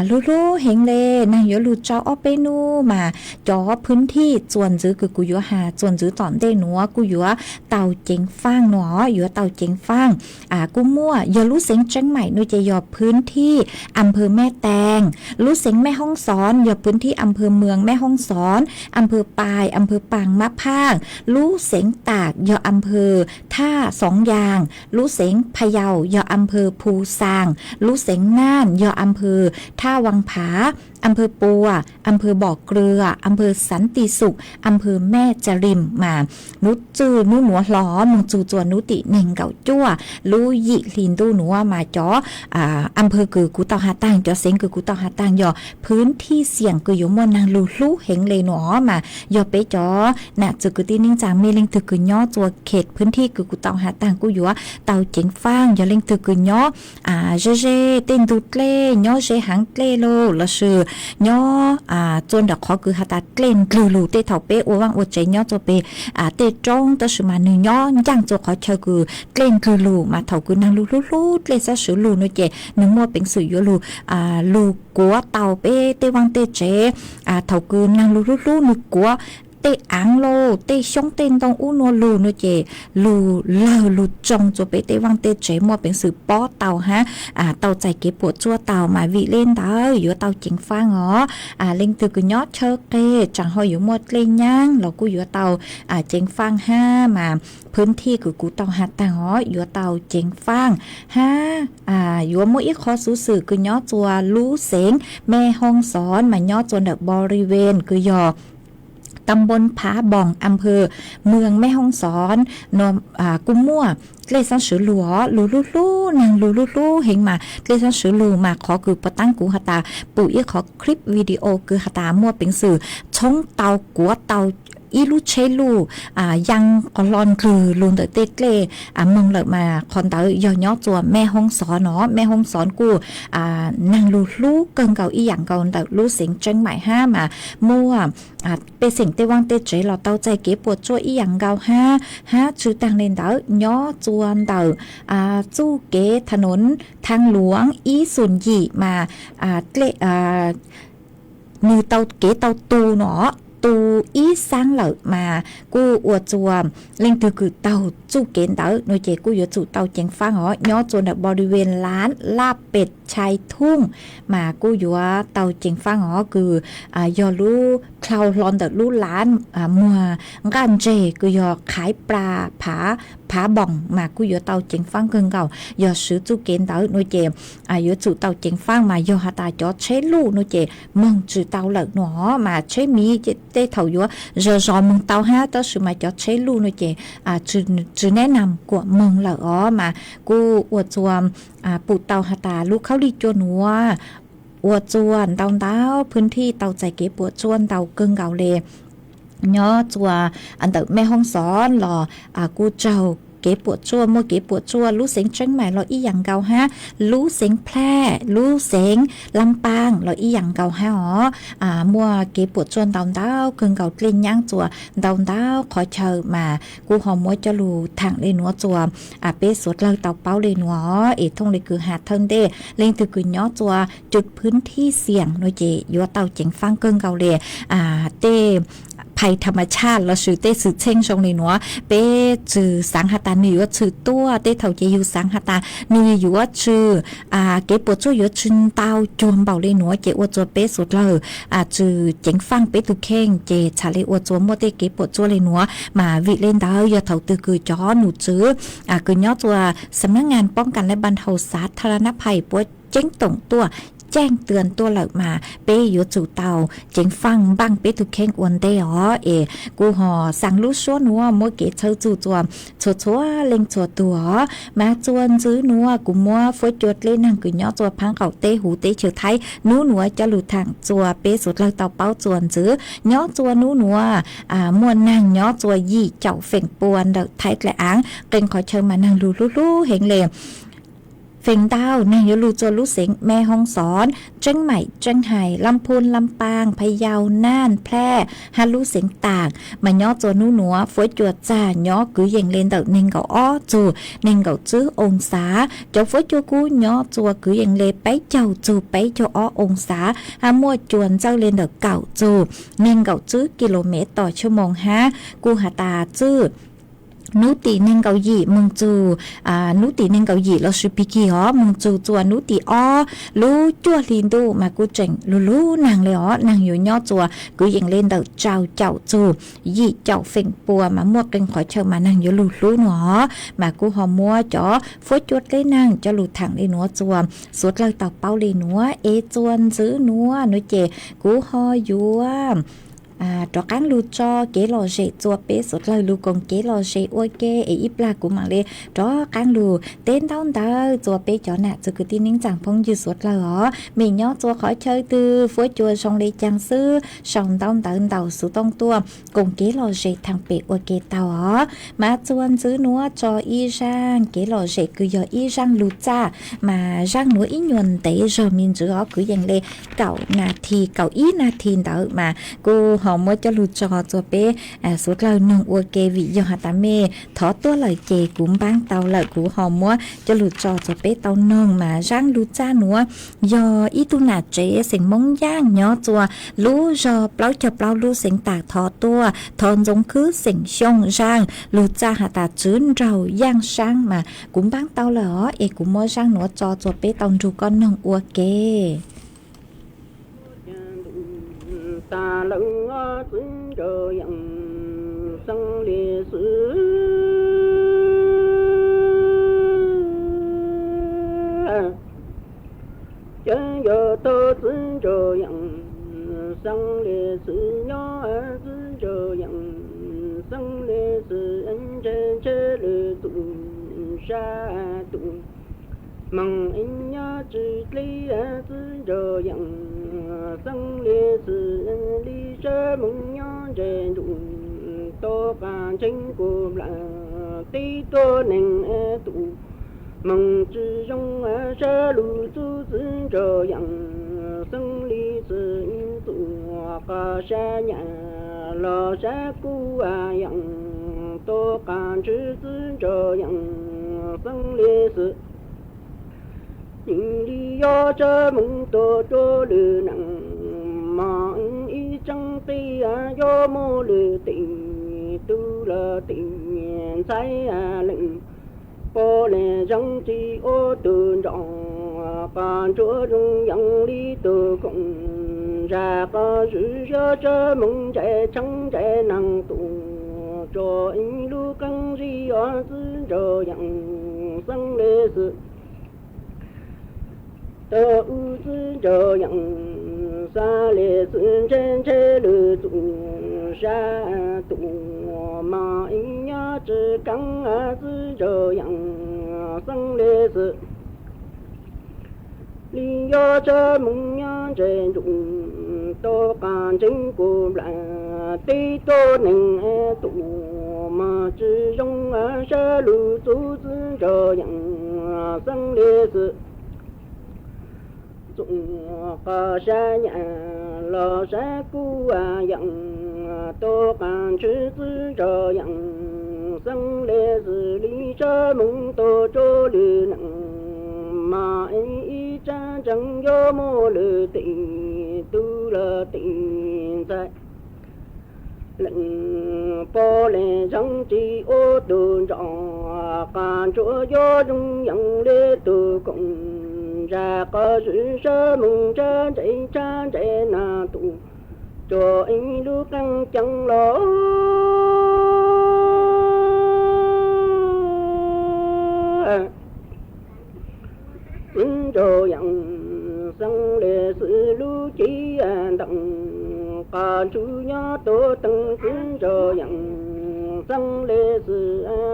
hlub hlub heev le, naag yuav lug tsau ob peb nub, mas cov พื้นที่ txuas ntxiv kws kuv yuav has txuas ntxiv tom ntej nuav kuj yuav tau ceev faaj nuav os, yuav tau ceev faaj. Kuj muaj yog lub xeev Tseeb Maim nuav ces yog พื้นที่ อำเภอแม่แตง, lub xeev Mej Hoob Xov yog พื้นที่ อำเภอเมืองแม่ฮ่องสอน, อำเภอปาย อำเภอปางมะผ้าง, lub xeev Tam yog อำเภอท่าสองยาง, lub xeev Phayau yog อำเภอภูซาง, lub xeev Nam yog อำเภอท่าวังผา, อำเภอปัว อำเภอบ่อเกลือ อำเภอสันติสุข อำเภอแม่จริม mas nub txwj nub nuav hlo moog txug txuas nub tim neeg nkaum cuaj lub yim hli ntuj nuav mas cov อำเภอ kws kuv tau has taag, cov xeev kws kuv tau has taag yog พื้นที่เสี่ยง kws yuav muaj naag lug hlub heev le nuav os, mas yog peb cov nam txwv kwv tij neej tsaa mej leej twg kws nyob txuas เขตพื้นที่ kws kuv tau has taag kuj yuav tau ceev faaj. Yog leej twg kws nyob ze ze tej ntug dlej, nyob ze haav dlej lauj, lossis nyob txuas ntawm qhov kws has tas dlej ndlwg lug, tej thaum peb ua vaaj ua tsev nyob txuas peg tej roob tab sis mas nwg nyob ncaaj txuas qhov chaw kws dlej ndlwg lug, mas thaum kws naag lug hlub hlub dlej sab swv lug nuav ces nwg muaj peev xwm yuav lug, lug kuav tau peb tej vaaj tej tsev. Thaum kws naag lug hlub hlub nwg kuav tej aav lauj, tej xyoob tej ntoo ub nuav lug nuav ces lug lawg lug tsoo txuas peb tej vaaj tej tsev, muaj peev xwm pob tau hab tau txais kev puam tsuaj tau, mas vim le ntawd yuav tau ceev faaj os. Leej twg kws nyob chaw qeg tsaam ho yuav muaj dlej nyaab los kuj yuav tau ceev faaj hab, mas พื้นที่ kws kuv tau has taag os yuav tau ceev faaj hab. Yuav muaj ib qho xuv xwm kws nyob txuas lub xeev Mej Hoob Xov mas nyob txuas ntawm บริเวณ kws yog ตำบลผาบ่อง อำเภอเมืองแม่ฮ่องสอน no kuj muaj dlej sab swv lug os, lug hlub hlub, naag lug hlub hlub heev mas dlej sab swv lug mas qhov kws puas taab kuv has tas pum ib qhov clip video kws has tas muaj peev xwm txhoob tau kuav tau ib lub tsheb luj yaa qhov hlo ndlwg lug ntawm tej dlej moog lawm mas qhov ntawd yog nyob txuas Mej Hoob Xov no. Mej Hoob Xov kuj naag lug hlub kawg nkaus ib yaam nkaus ntawm lub xeev Tseeb Maim hab mas muaj pej xeem tej vaaj tej tsev los tau txais kev puam tsuaj ib yaam nkaus hab, hab tsi taag le ntawd nyob txuas ntawm txuj kev ถนนทางหลวง ib xoom yim mas dlej nws tau kev tau tu no, tu ib xaab lawm mas kuj ua txuas leej twg kws taug txuj kev ntawd no ces kuj yuav tsum tau ceev faab os. Nyob txuas ntawm npau di ves lav laj pes chai thooj mas kuj yuav tau ceev faab os, kws yog lub dlhau hlo ntawm lub lav muag nqaj ntseg kws yog qhaiv pla phav phav npoos mas kuj yuav tau ceev faab kawg nkaus. Yog swv txuj kev ntawd no ces yuav tsum tau ceev faab, mas yog has tas cov tsheb luj no ces moog tsi tau lawm no, mas tsheb miv tej thaum yuav zog zog moog tau hab, tab sis mas cov tsheb luj no ces tsi neb nam kuam moog lawm os, mas kuj ua txuas pum tau has tas lub khaub lig cua nuav ua txuas ntau ntau phwv thij tau txais kev puam tsuaj ntau kawg nkaus le. Nyob txuas ntawm Mej Hoob Xov los kuj raug kev puam tsuaj, muaj kev puam tsuaj. Lub xeev Tseeb Maim los ib yaam nkaus hab, lub xeev Plaj, lub xeev Lam Paaj los ib yaam nkaus hab os. Muaj kev puam tsuaj ntau ntau kawg nkaus dlej nyaab txuas ntau ntau qhov chaw mas kuj ho muab coj lug thaam le nuav txuas peb suav dlawg tau paub le nuav es thooj le kws has thawj ntej, leej twg kws nyob txuas cwm phwv thij xiam no ces yuav tau ceev faab kawg nkaus le. Tej phais tham mas tshaj lossis tej xwm txheej zoo le nuav peb tsi xaav has tas nwg yuav tshwm tuaj, tej thaum ces yug xaav has tas nwg yuav tshwm kev puam tsuaj yuav tsi ntau cuag npaum le nuav ces ua txuas peb suav dlawg tsi ceev faab peb tug kheej ces txhad le ua txuas muaj tej kev puam tsuaj le nuav. Mas vim le ntawd yog thaum twg kws cov num tswv kws nyob txuas ສຳນັກງານປ້ອງກັນ ແລະ ບັນເທົາສາທາລະນະໄພ puab ceeb toom tuaj, caaj tw tuaj lawm mas peb yuav tsum tau ceev faab npaaj peb tug kheej ua ntej os. Es kuj ho xaa lub suab nuav muab kev txhawb txug txuas txhua txhua leej txhua tug os. Mas txuas ntxiv nuav kuv muab fuab cua dlej naag kws nyob txuas phaab qaum teb huv teb chaws Thaib nub nuav coj lug thaam txuas peb suav dlawg tau paub txuas ntxiv. Nyob txuas nub nuav muaj naag nyob txuas yim caum feem pua ntawm Thaib dlaim aav, qee qhov chaw mas naag lug hlub hlub heev le. Feem ntau naag yuav lug txuas lub xeev Mej Hoob Xov, Tseeb Maim, Tseeb Hais, Lam Phun, Lam Paaj, Pha Yau, Naj, Plaj hab lub xeev Taam. Mas nyob txuas nub nuav fuab cua txag nyob kwv yees le ntawm neeg nkaum ob txug neeg nkaum tswb oo xav. Cov fuab cua kub nyob txuas kwv yees le peb caug txug peb caug ob oo xav, hab muaj cua ntxawj le ntawm kaum txug neeg nkaum tswb ki lo mev tom tshua moos hab. Kuj has tas txwj nub tim neeg nkaum yim moog txug nub tim neeg nkaum yim lossis pig kig os moog txug txuas nub tim ob lub cuaj hli ntuj mas kuj tseem lug lub naag le os. Naag yuav nyob txuas kwv yees le ntawm rau caum txug yim caum feem pua mas muaj qee qhov chaw mas naag yuav lug hlub nuav. Mas kuj ho muab cov fuab cua dlej naag coj lug thaam le nuav txuas suav dlawg tau paub le nuav. Es txuas ntxiv nuav nuav ces kuv ho yuav rov qaab lug tso kev lom zem txuas peb suav dlawg lug koom kev lom zem ua ke es ib plag kuv maam le rov qaab lug teb ntaub ntawv txuas peb cov nam txiv kwv tij neej tsaa phooj ywg suav dlawg os. Mej nyob txuas qhov chaw twg fuab cua zoo le caag xwb sau ntaub ntawv ntaus xuv tooj tuaj koom kev lom zem thaam pem ua ke tau os. Mas txuas ntxiv nuav tso ib zaaj kev lom zem kws yog ib zaaj lug txaj, mas zaaj nuav ib nyuas ntev zog me ntsis os, kwv yees le kaum nas this kaum ib nas this ntawd mas kuj ho muab coj lug tso txuas peb suav dlawg noog ua ke. Vim yog has tas mej thov tuaj lawm ces kuv npaab tau lawm, kuv ho muab coj lug tso txuas peb tau noog. Mas zaaj lug txaj nuav yog ib tug nam tsev xeem Moob Yaaj nyob txuas lub zog plaub caug plaub lub xeev Taam thov tuaj, thov ntxoov khwb xeem Xyooj. Zaaj lug txaj has tas tswv nraug yaaj saab mas kuv npaab tau lawm os, es kuv muab zaaj nuav tso txuas peb tau nrug koj noog ua ke. Tas lawm txwv nraug yaam xeeb le xwb, ces yog tau txwv nraug yaam xeeb le xwb, nyob txwv nraug yaam xeeb le xwb, ntshe ntshe le tus sab tus moog nyob tsis dleb txwv nraug yaam xeeb le xwb, li sab moog nyob ntseg nruj tau qas ntseeg kuv nplaag teb tuab neeg tus moog tsis zoo sab lug txug txwv nraug yaam xeeb le xwb, txuas qas sab nyam los sab kub yaam tau qas ntswv txwv nraug yaam xeeb le xwb. Nim li yob sab moog tuaj tuab lwm neej mog tseeb tiag yuav muaj lwm tus, tus los tus ntxhais leej pov leej zoo tsis ua tus nrog, qhov ntsuag zoo yeej li tus koom, zaj qhov zwm yuav tsum mus ntsib tshee ntsib neeg tus, tsuas ib lub qee zib os txiv ntsuag yeej xeeb li xwb. Tau ub txiv ntsuag yeej xeeb li xwb ntshe ntshe lwm tus sab tus mas ib nyob tsis keev txiv ntsuag yeej xeeb li xwb. Li yuav tsum mus nyob ntsib ntuj, tus qhov ntseeg kuv nplaj tib tug neeg tus mas tsis zoo sab lub txuj txiv ntsuag yeej xeeb li xwb. Txuj qhov sab nyam los sab kub yeej, tus qhov ntseeg txiv ntsuag yeej xeeb li xwb li sab mus tus tsuas lwm neeg mas ib tsab ntseeg yuav muaj lwm tus, tus los tus ntxhais leej pov leej zoo tsis ua tus nrog, qhov ntsuag yuav zoo yeej li tus koom, zaj qhov zwm sab mus ntsib tshee ntsib neeg tus, tsuas ib lub qee ceev los txiv ntsuag yeej xeeb li xwb lub cim ntees, qhov ntsuag nyob tus teev txiv ntsuag yeej xeeb li xwb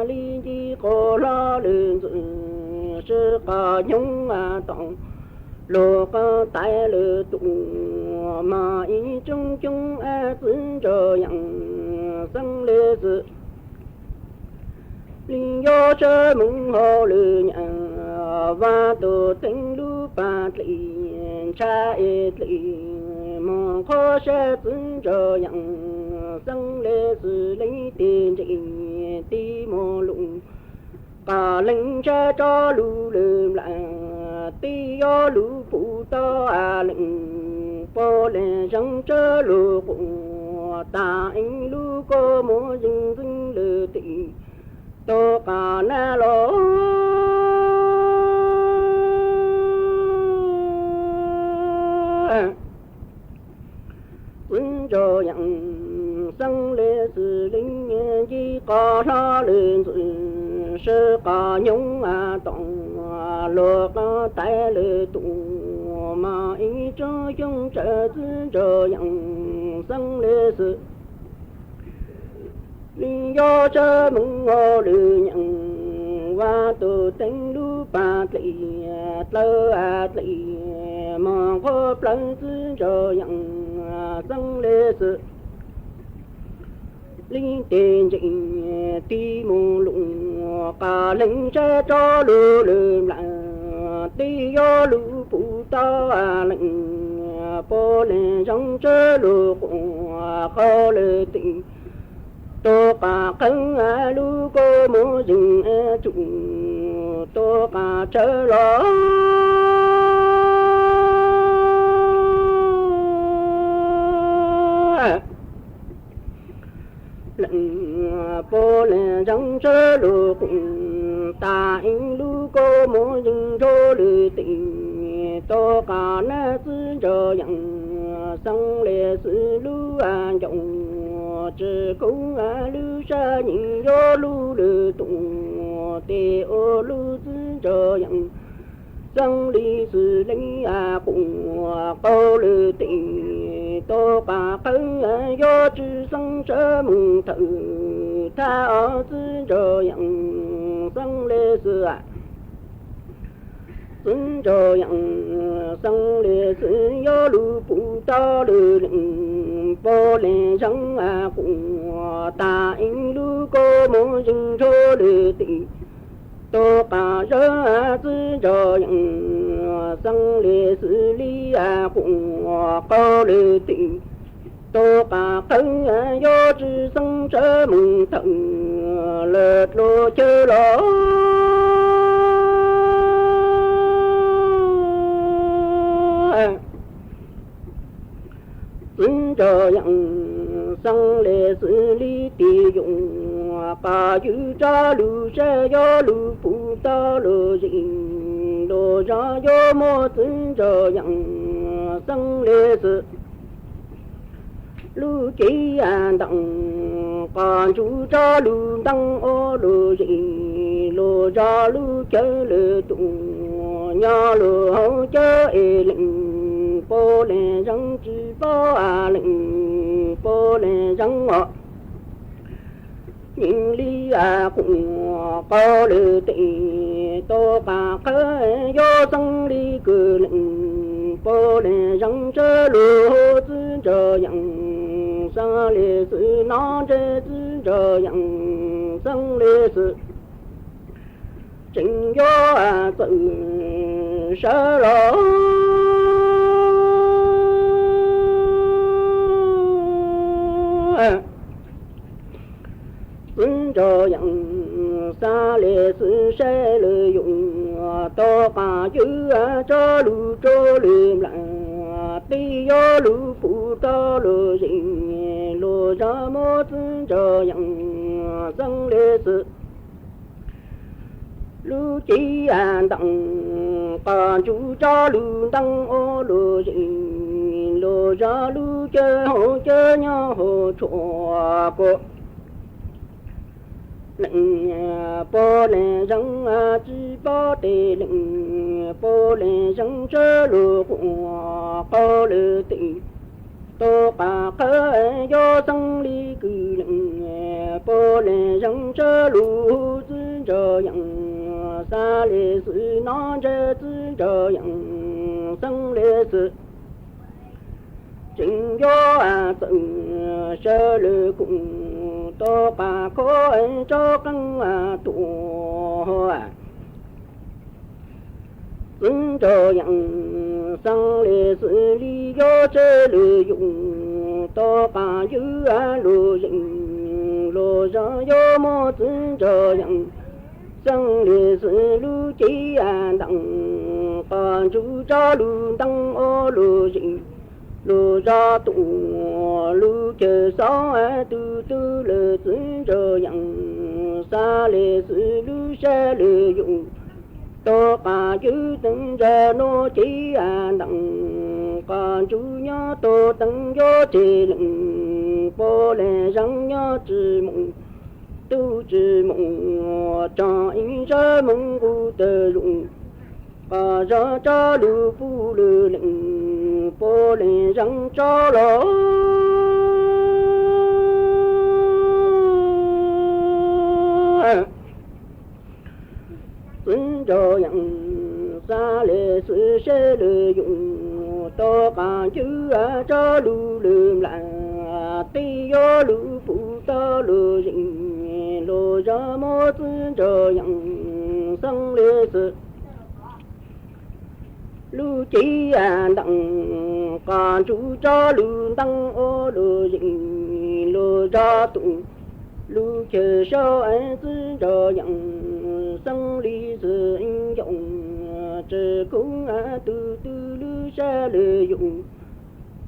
li ncig qhov hlob lwm ntxwv, sib qhov nyoog tom luag qhov tais lwm tus mas ib tsoom coob txiv ntsuag yeej xeeb li xwb. Li yuav tsum mus hauv lwm nyam, vaj tus teev lub pas dlim, ntshai dlim mus qhov sab txiv ntsuag yeej xeeb li xwb li tis ntsis tis mus lus, qhov leej ntshai tso lus lwm nplaj tib yuav lus pum tau leej pov leej zoo tsab lus quas tas ib lub kua muag zeej zeej lwm tis tus qhov nab los txiv ntsuag yeej xeeb li xwb li ncig qhov hlob lwm ntxwv, sib qhov nyoog tom luag qhov tais lwm tus mas ib tsoom coob tsawv txiv ntsuag yeej xeeb li xwb. Li yuav tsum mus hauv lwm nyam, vaj tus teev lub pas dlim, dlawb dlim mus qhov plawv txiv ntsuag yeej xeeb li xwb. Li tis ntsis tis mus lus, qhov leej ntshai tso lus lwm nplaj tib yuav lus pum tau leej pov leej zoo tsab lus quas qhov lwm tis tus qhov qhawv lub kua muag zeej tsum tus qhov tsawv los leej pov leej zoo tsab lus quas tas ib lub kua muag zeej nrog lwm tis tus qhov nab txiv ntsuag yeej xeeb li xwb lub ncauj tsis kub lub sab nyeem yuav lub lwm tus tes ua lub txiv ntsuag yeej xeeb li xwb li quas qhov lwm tis tus qhov qhawv yuav tsum xeeb sab mus thawm thab os txiv ntsuag yeej xeeb li xwb. Txiv ntsuag yeej xeeb li xwb yuav lus pum tau lwm leej pov leej zoo quas tas ib lub kua muag zeej nrog lwm tis tus qhov zawg txiv ntsuag yeej xeeb li xwb li quas qhov lwm tis tus qhov qhawv yuav tsum xeeb sab mus thawm lawm dlua chaw los txiv Ntsog yeej xeeb le xwb li tis yoos, qos ywg rov lug sab yuav lug pum tau lug zeem, lug zog yuav muab txwv ntsog yeej xeeb le xwb. Lub cev ntees qos ntsuj rov lug ntees ua lug zeem, lug zog lub chaw lwm tus nyob lug hauv cawv es leej puav leej zeeg tsis paub leej puav leej zeeg os. Yeej li quas qau lwm tes tau qas qhawv yuav xeeb li kws leej puav leej zeeg sab lug txwv ntsog yeej xeeb le xwb, nov ntsej txwv ntsog yeej xeeb le xwb. Tseem yuav txawm sawv los txwv ntsog yeej xeeb le xwb, saib lwm yus tau qas ywg rov lug rua lwm nplaim, tib yuav lug pum tau lug zeem, lug zog muab txwv ntsog yeej xeeb le xwb. Lub cev ntees qos ntsuj rov lug ntees ua lug zeem, lug zog lub caw hauv caw nyob hauv tshuaj puav leej, puav leej zeeg tsis paub tes, leej puav leej zeeg sab lug quas qau lwm tes tau qas qhawv yuav xeeb li kws leej puav leej zeeg sab lug txwv ntsog yeej xeeb le xwb, nov ntsej txwv ntsog yeej xeeb le xwb. Tseem yuav txawm sawv lwm tes tau qas khov rov qeej tuaj txwv ntsog yeej xeeb le xwb, li yuav saib lwm yus tau qas ywg lug zeem, lug zog yuav muab txwv ntsog yeej xeeb le xwb. Lub cev ntees qos ntsuj rov lug ntees ua lug zeem, lug zog tuaj lub chaw xauv tug tug lawm txwv ntsog yeej xeeb le xwb, lub saib lwm yus tau qas ywg teev ntsog nuav cev ntees qos ntsuj nyob tuaj teev yuav tseg, leej puav leej zeeg nyob tsis moov tub tsis moov, tsoom ib sab moov nqus tawg zoov, qos zog rov lug pum lwm leej puav leej zeeg rov los txwv ntsog yeej xeeb le xwb, saib lwm yus tau qas ywg rov lug lwm nplaim, tib yuav lug pum tau lug zeem, lug zog muab txwv ntsog yeej xeeb le xwb. Lub cev ntees qos ntsuj rov lug ntees ua lug zeem, lug zog tuaj lub chaw xauv txwv ntsog yeej xeeb le xwb. Nyob tsis kub tug tug lub saib lwm yus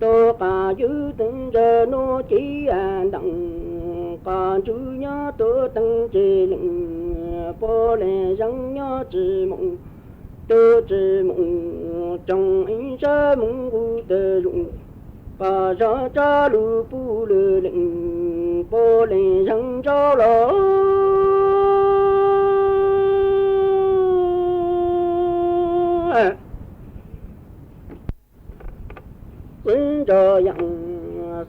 tau qas ywg teev ntsog nuav cev ntees qos ntsuj nyob tuaj teev tseg, leej puav leej zeeg nyob tsis moov tub tsis moov, tsoom ib sab moov nqus tawg zoov, qos zog rov lug pum lwm leej puav leej zeeg rov los txwv ntsog yeej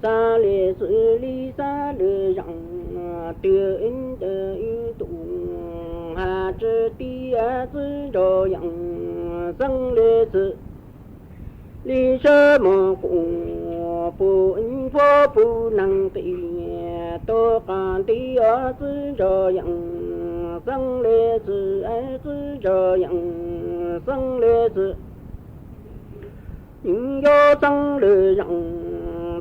xeeb le xwb, li xeeb le zeem twg ib tus has tsi tias txwv ntsog yeej xeeb le xwb. Li sab moog quas pum ib puab pum neeg qias tau qas nti txwv ntsog yeej xeeb le xwb, txwv ntsog yeej xeeb le xwb. Yuav xeeb lwm zeem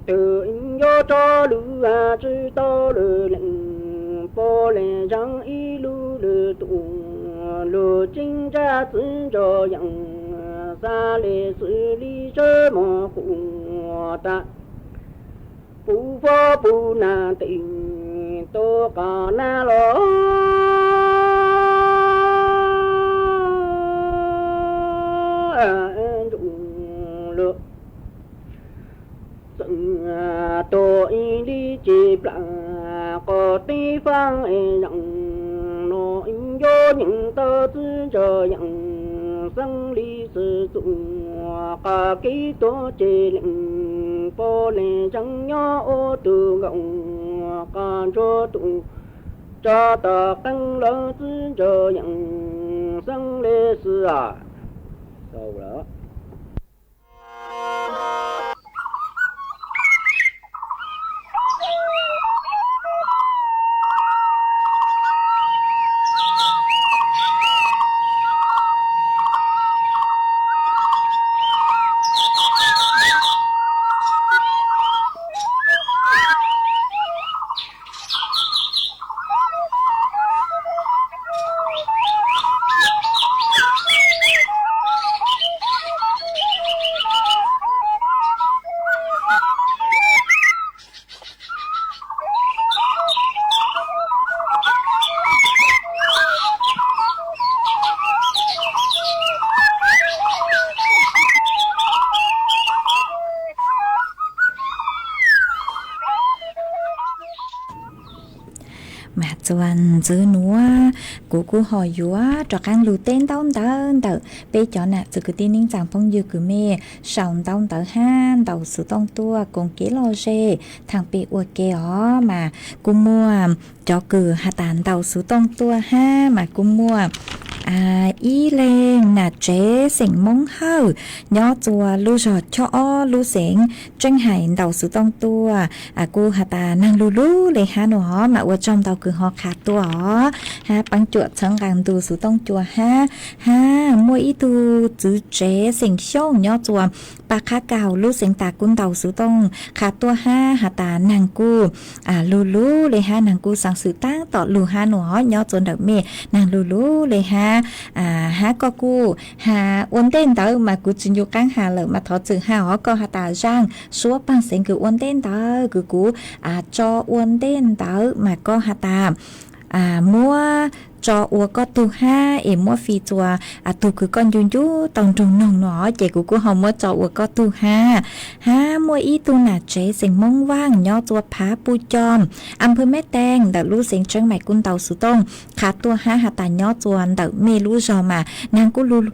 twg yuav rov lug tsi tau lwm leej puav leej zeeg ib lub lwm tus lug tseeb ntsab txwv ntsog yeej xeeb le xwb, li sab moog quas tas Puv fab puv nas tes, tuaj qos nab los ntsuj lug, txeem tuaj ib lib ces plam qos teb faaj zeem, noj ib ncuab nyeem tau txwv ntsa yeem, xeeb li xwm txuj qas kev tuag ces leej pog leej zeem nyob ua tug nkaus qas ntsuag tus tsa tas qeej lawv txwv ntsa yeem, xeeb li xwm Mas txuas ntxiv nuav, kuv kuj ho yuav rov qaab lug teb ntaub ntawv ntawm peb cov nam txiv kwv tij neej tsaa phooj ywg kws mej sau ntaub ntawv hab ntaus xuv tooj tuaj koom kev lom zem thaam pem ua ke os. Mas kuj muaj cov kws has tas ntaus xuv tooj tuaj hab mas kuj muaj ib leeg nam tsev xeem Moob Hawj nyob txua lub zog Chob Ob lub xeev Tseeb Hais ntaus xuv tooj tuaj, kuj has tas naag lug lug le hab nua os, mas ua tsaug ntau kws ho qha tuaj os, hab paab cuam txhawb nqaa ntu xuv tooj cua hab. Hab muaj ib tug txwv tsev xeem Xyooj nyob txua Pas Qhab Kaug lub xeev tas kuj ntaus xuv tooj qha tuaj hab has tas naag kuj lug lug le hab, naag kuj xaav xwm taab tom lug hab nua os, nyob txua ntawm mej naag lug lug le hab. Hab koj kuj has ua ntej ntawd mas kuv tsi ncu qaab has lawm mas thov txwm has os, koj has tas zaaj suab paag xeev kws ua ntej ntawd kws kuv tso ua ntej ntawd mas koj has tas muab tso ua koj tug hab es muab fij txua tug kws koj ncu ncu tau nroog noog nua, ces kuv kuj ho muab tso ua koj tug hab. Hab muaj ib tug nam tsev xeem Moob Vaaj nyob txua Phav Puj Coj, am pawg Meb Tees ntawm lub xeev Tseeb Maim kuj ntaus xuv tooj qha tuaj hab has tas nyob txua ntawm mej lub zog mas naag kuj lug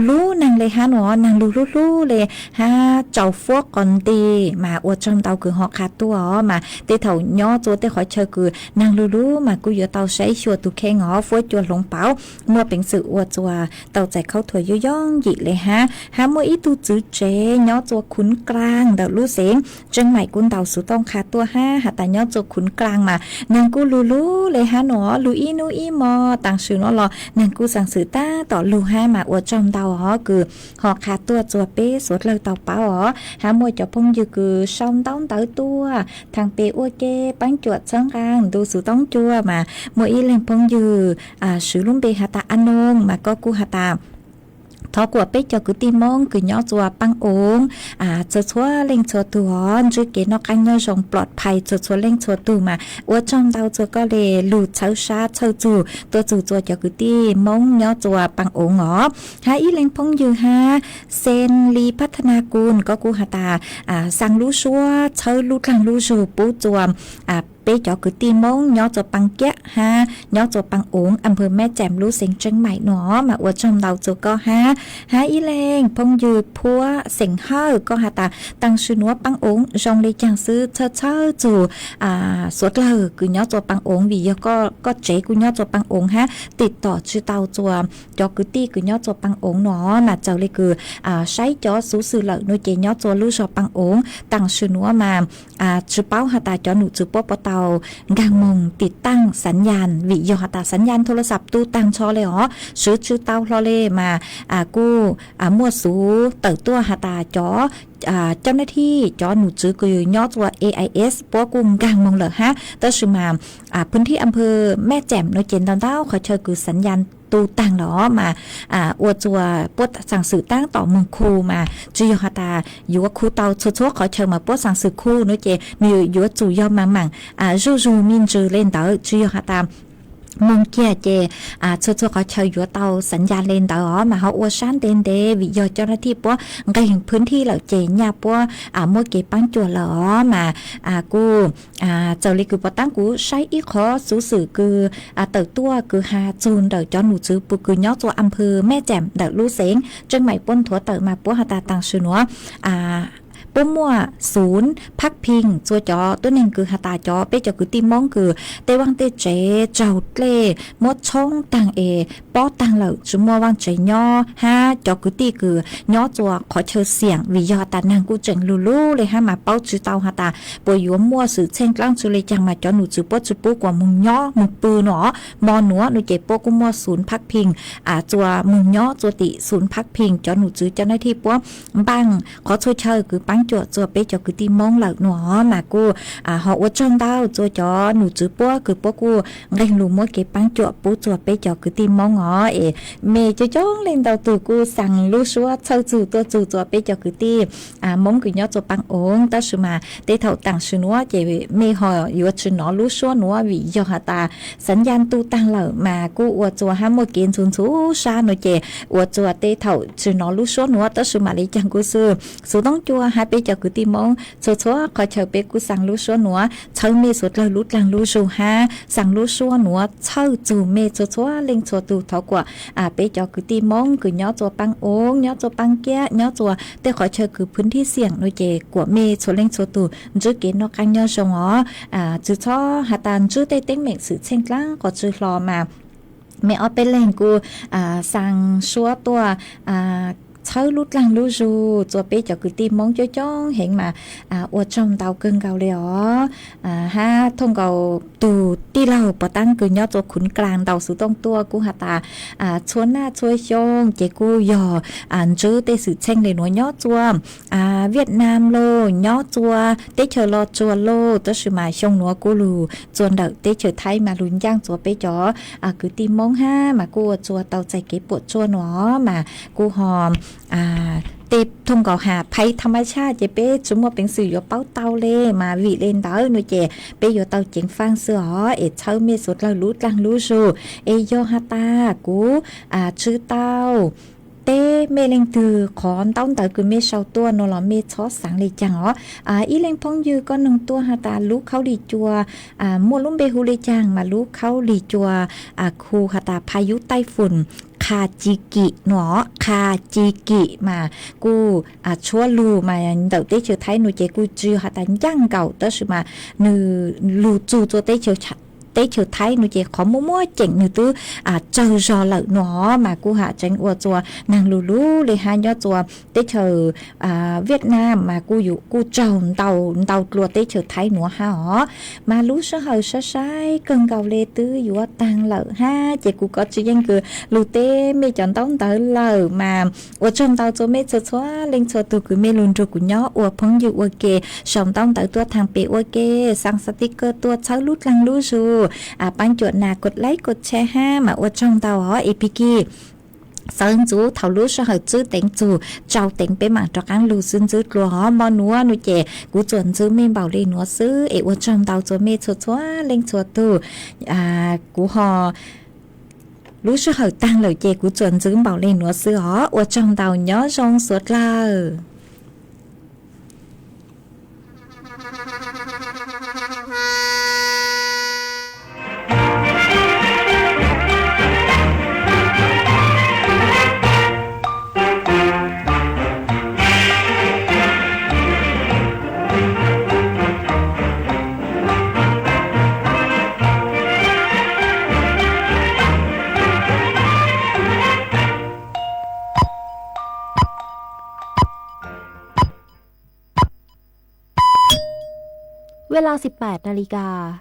lug naag le hab nua, naag lug lug lug le hab tsau fuab qos nti, mas ua tsaug ntau kws ho qha tuaj os. Mas tej thaum nyob txua tej qhov chaw kws naag lug lug mas kuj yuav tau saib xyuas tug kheej os, fuab cua hloov pauv, muaj peev xwm ua txua tau txais khaub thuas yooj yooj yim le hab. Hab muaj ib tug txwv tsev nyob txua Khuv Klaag ntawm lub xeev Tseeb Maim kuj ntaus xuv tooj qha tuaj hab has tas nyob txua Khuv Klaag mas naag kuj lug lug le hab nua, lug ib nub ib mo taag sim nuav los naag kuj xaav xwm taab tom lug hab, mas ua tsaug ntau os kws ho qha tuaj txua peb suav dlawg tau paub os. Hab muaj cov phooj ywg kws sau ntaub ntawv tuaj thaam pem ua ke paab cuam txhawb nqaa ntu xuv tooj cua mas muaj ib leeg phooj ywg swv lub npe has tas A Noog mas koj kuj has tas thov kuas peb cov kwv tij Moob kws nyob txua Paab Oov txhua txhua leej txhua tug os ntsib kev noj qaab nyob zoo ploj phais txhua txhua leej txhua tug, mas ua tsaug ntau txua koj le lug txhawb sab txhawj txug tuaj txug txua cov kwv tij Moob nyob txua Paab Oov os. Hab ib leeg phooj ywg hab Xees Lis Phab Thab Nag Kus koj kuj has tas xaa lub suab txhawb lub dlaag lub zug pub txua peb cov kwv tij Moob nyob txua Paab Kiab hab nyob txua Paab Oov, am pawg Meb Tees lub xeev Tseeb Maim nua, mas ua tsaug ntau txua koj hab. Hab ib leeg phooj ywg Phuab xeem Hawj koj has tas taag sim nuav Paab Oov zoo le caag xwb, txhawj txhawj txug suav dlawg kws nyob txua Paab Oov vim yog koj tsev kuj nyob txua Paab Oov hab tim tom tsi tau txua cov kwv tij kws nyob txua Paab Oov nua, mas txawm le kws saib cov xuv xwm lawm nua ces nyob txua lub zog Paab Oov taag sim nuav mas tsi paub has tas cov num txwv puab puas tau nkaag moog tim taag xav nyas vim yog has tas xav nyas thoo las xav tu taag nrho le os, swv tsi tau hlo le mas kuj muaj xuv tawm tuaj has tas cov cov nab thij cov num tswv kws nyob rua A I S puab kuj nkaag moog lawm hab, tab sis mas phwv thib a phwv Mej Ceem nuav ces ntau ntau qhov chaw kws xav yas tu taag lawm os mas ua rua puab xaam xwm taab tom moog khu mas tsi yog has tas yuav khu tau txhua txhua qhov chaw mas puab xaam xwm khu nuav ces nwg yuav tsum yog maam maam zuj zug me ntsws le ntawd, tsi yog has tas moog kiag ces txhua txhua qhov chaw yuav tau xav yas le ntawd os mas ho ua sab ntev ntev vim yog cov nab thij puab nqeg phwv thib lawm ces nyaj puab muab kev paab cuam lawm os mas kuj txawm le kws puas taab kuv saib ib qhov xuv xwm kws tawm tuaj kws has txug ntawm cov num tswv puab kws nyob rua a phwv Mej Ceem ntawm lub xeev Tseej Maim puab nthuav tawm mas puab has tas taam sim nuav puab muaj xum phab phee rua cov tuab neeg kws has tas cov peb cov kwv tij Moob kws tej vaaj tej tsev raug dlej muab tshoob taag es pob taag lawm tsi muaj vaaj tsev nyob hab cov kwv tij kws nyob rua qhov chaw xiam vim yog has tas naag kuj tseem lug lug le hab mas paub tsi tau has tas puas yuav muaj xwm txheej dlaab tsi le caag mas cov num tswv puab tsi pub kuas moog nyob moog pw nuav os. Mo nuav nuav ces puab kuj muaj xum phab phee rua moog nyob rua tim xum phab phee cov num tswv cov nab thij puab npaaj qhov txhua chaw kws paab cuam rua peb cov kwv tij Moob lawm nuav os mas kuj ho ua tsaug ntau rua cov num tswv puab kws puab kuj nqeg lug muab kev paab cuam pub rua peb cov kwv tij Moob os es mej coob coob leej ntau tug kuj xaa lub suab txhawj txug tuaj txug rua peb cov kwv tij Moob kws nyob rua paab oov tab sis mas tej thaum taam sim nuav ces mej ho yuav tsi nov lub suab nuav vim yog has tas xav yas tu taag lawm mas kuj ua rua hab muaj kev ntxhuv ntxhuv sab nuav ces ua rua tej thaum tsi nov lub suab nuav tab sis mam le caag kuj xwb xuv toob cua hab peb cov kwv tij Moob txhua txhua qhov chaw peb kuj xaa lub suab nuav txhawb mej suav dlawg lub dlaag lub zug hab xaa lub suab nuav txhawj txug mej txhua txhua leej txhua tug thov kuas peb cov kwv tij Moob kws nyob rua paab oov nyob rua paab kiab nyob rua tej qhov chaw kws phwv thib xiam nuav ces kuas mej txhua leej txhua tug ntsib kev noj qaab nyob zoo os. Tsi txhob has tas ntsib tej teeb meem xwm txheej dlaab qhov tsi hlo mas mej ob peb leeg kuj xaa suab tuaj txhawb lub dlaag lub zug rua peb cov kwv tij Moob coob coob heev mas ua tsaug ntau kawg nkaus le os. Hab thooj nkaus tug tij laug puas taab kws nyob rua Khuv Dlaa ntau xuv tooj tuaj kuj has tas txhua naj txhua xyoo ces kuj yog ntsib tej xwm txheej le nuav nyob rua Viaj Nam lauj, nyob rua teb chaws Los Tsuas lauj, tab sis mas xyoo nuav kuj lug rua ntawm teb chaws Thaib mas lug ncaaj rua peb cov kwv tij Moob hab mas kuj ua rua tau txais kev puam tsuaj nuav mas kuj ho tej thooj nkaus has phais tham mas tshaj ces peb tsi muaj peev xwm yuav paub tau le mas vim le ntawd nuav ces peb yuav tau ceev faaj xwb os es txhawb mej suav dlawg lub dlaag lub zug es yog has tas kuv tsi tau teb mej leej twg qhov ntaub ntawv kws mej sau tuaj nuav los mej txhob xaav le caag os. Ib leej phooj ywg koj noog tuaj has tas lub khaub lig cua muaj lub npe hu le caag mas lub khaub lig cua hu has tas pha yub taij fum qha ci kim nuav, qha ci kim mas kuj tshuab lug mas ntawm teb chaws Thaib nuav ces kuj tsi has tas ncaaj nkaus tab sis mas nwg lug txug rua teb chaws Thaib nuav ces qhov muaj muaj ceem nwg twb tsawg zog lawm nuav mas kuj has tseev ua rua naag lug lub le hab nyob rua teb chaws Viaj Nam mas kuj yus kuj tsaug ntau ntau dlua teb chaws Thaib nuav hab os. Mas lub sij hawm saib saib kawg nkaus le twb yuav taag lawm hab ces kuv kov tsi yeej kws lug teb mej cov ntaub ntawv lawm mas ua tsaug ntau rua mej txhua txhua leej txhua tug kws mej lug nrug kuv nyob ua phooj ywg ua ke, sau ntaub ntawv tuaj thaag pem ua ke, xaa xav tiv kawg tuaj txhawb lub dlaag lub zug, paab cuam nas kod laib kod tshare hab mas ua tsaug ntau os. Ib pig kig sawv ntxuv thaum lub sij hawm tswb teev txug tsau teev peb maam rov qaab lug xwb ntxwb dlua os. Mo nuav nuav ces kuv tsuas ntxwv mej npaum le nuav xwb es ua tsaug ntau rua mej txhua txhua leej txhua tug. Kuv ho lub sij hawm taag lawm ces kuv tsuas ntxwv npaum le nuav xwb os. Ua tsaug ntau, nyob zoo suav dlawg. Vaj laj siv pam na li kas.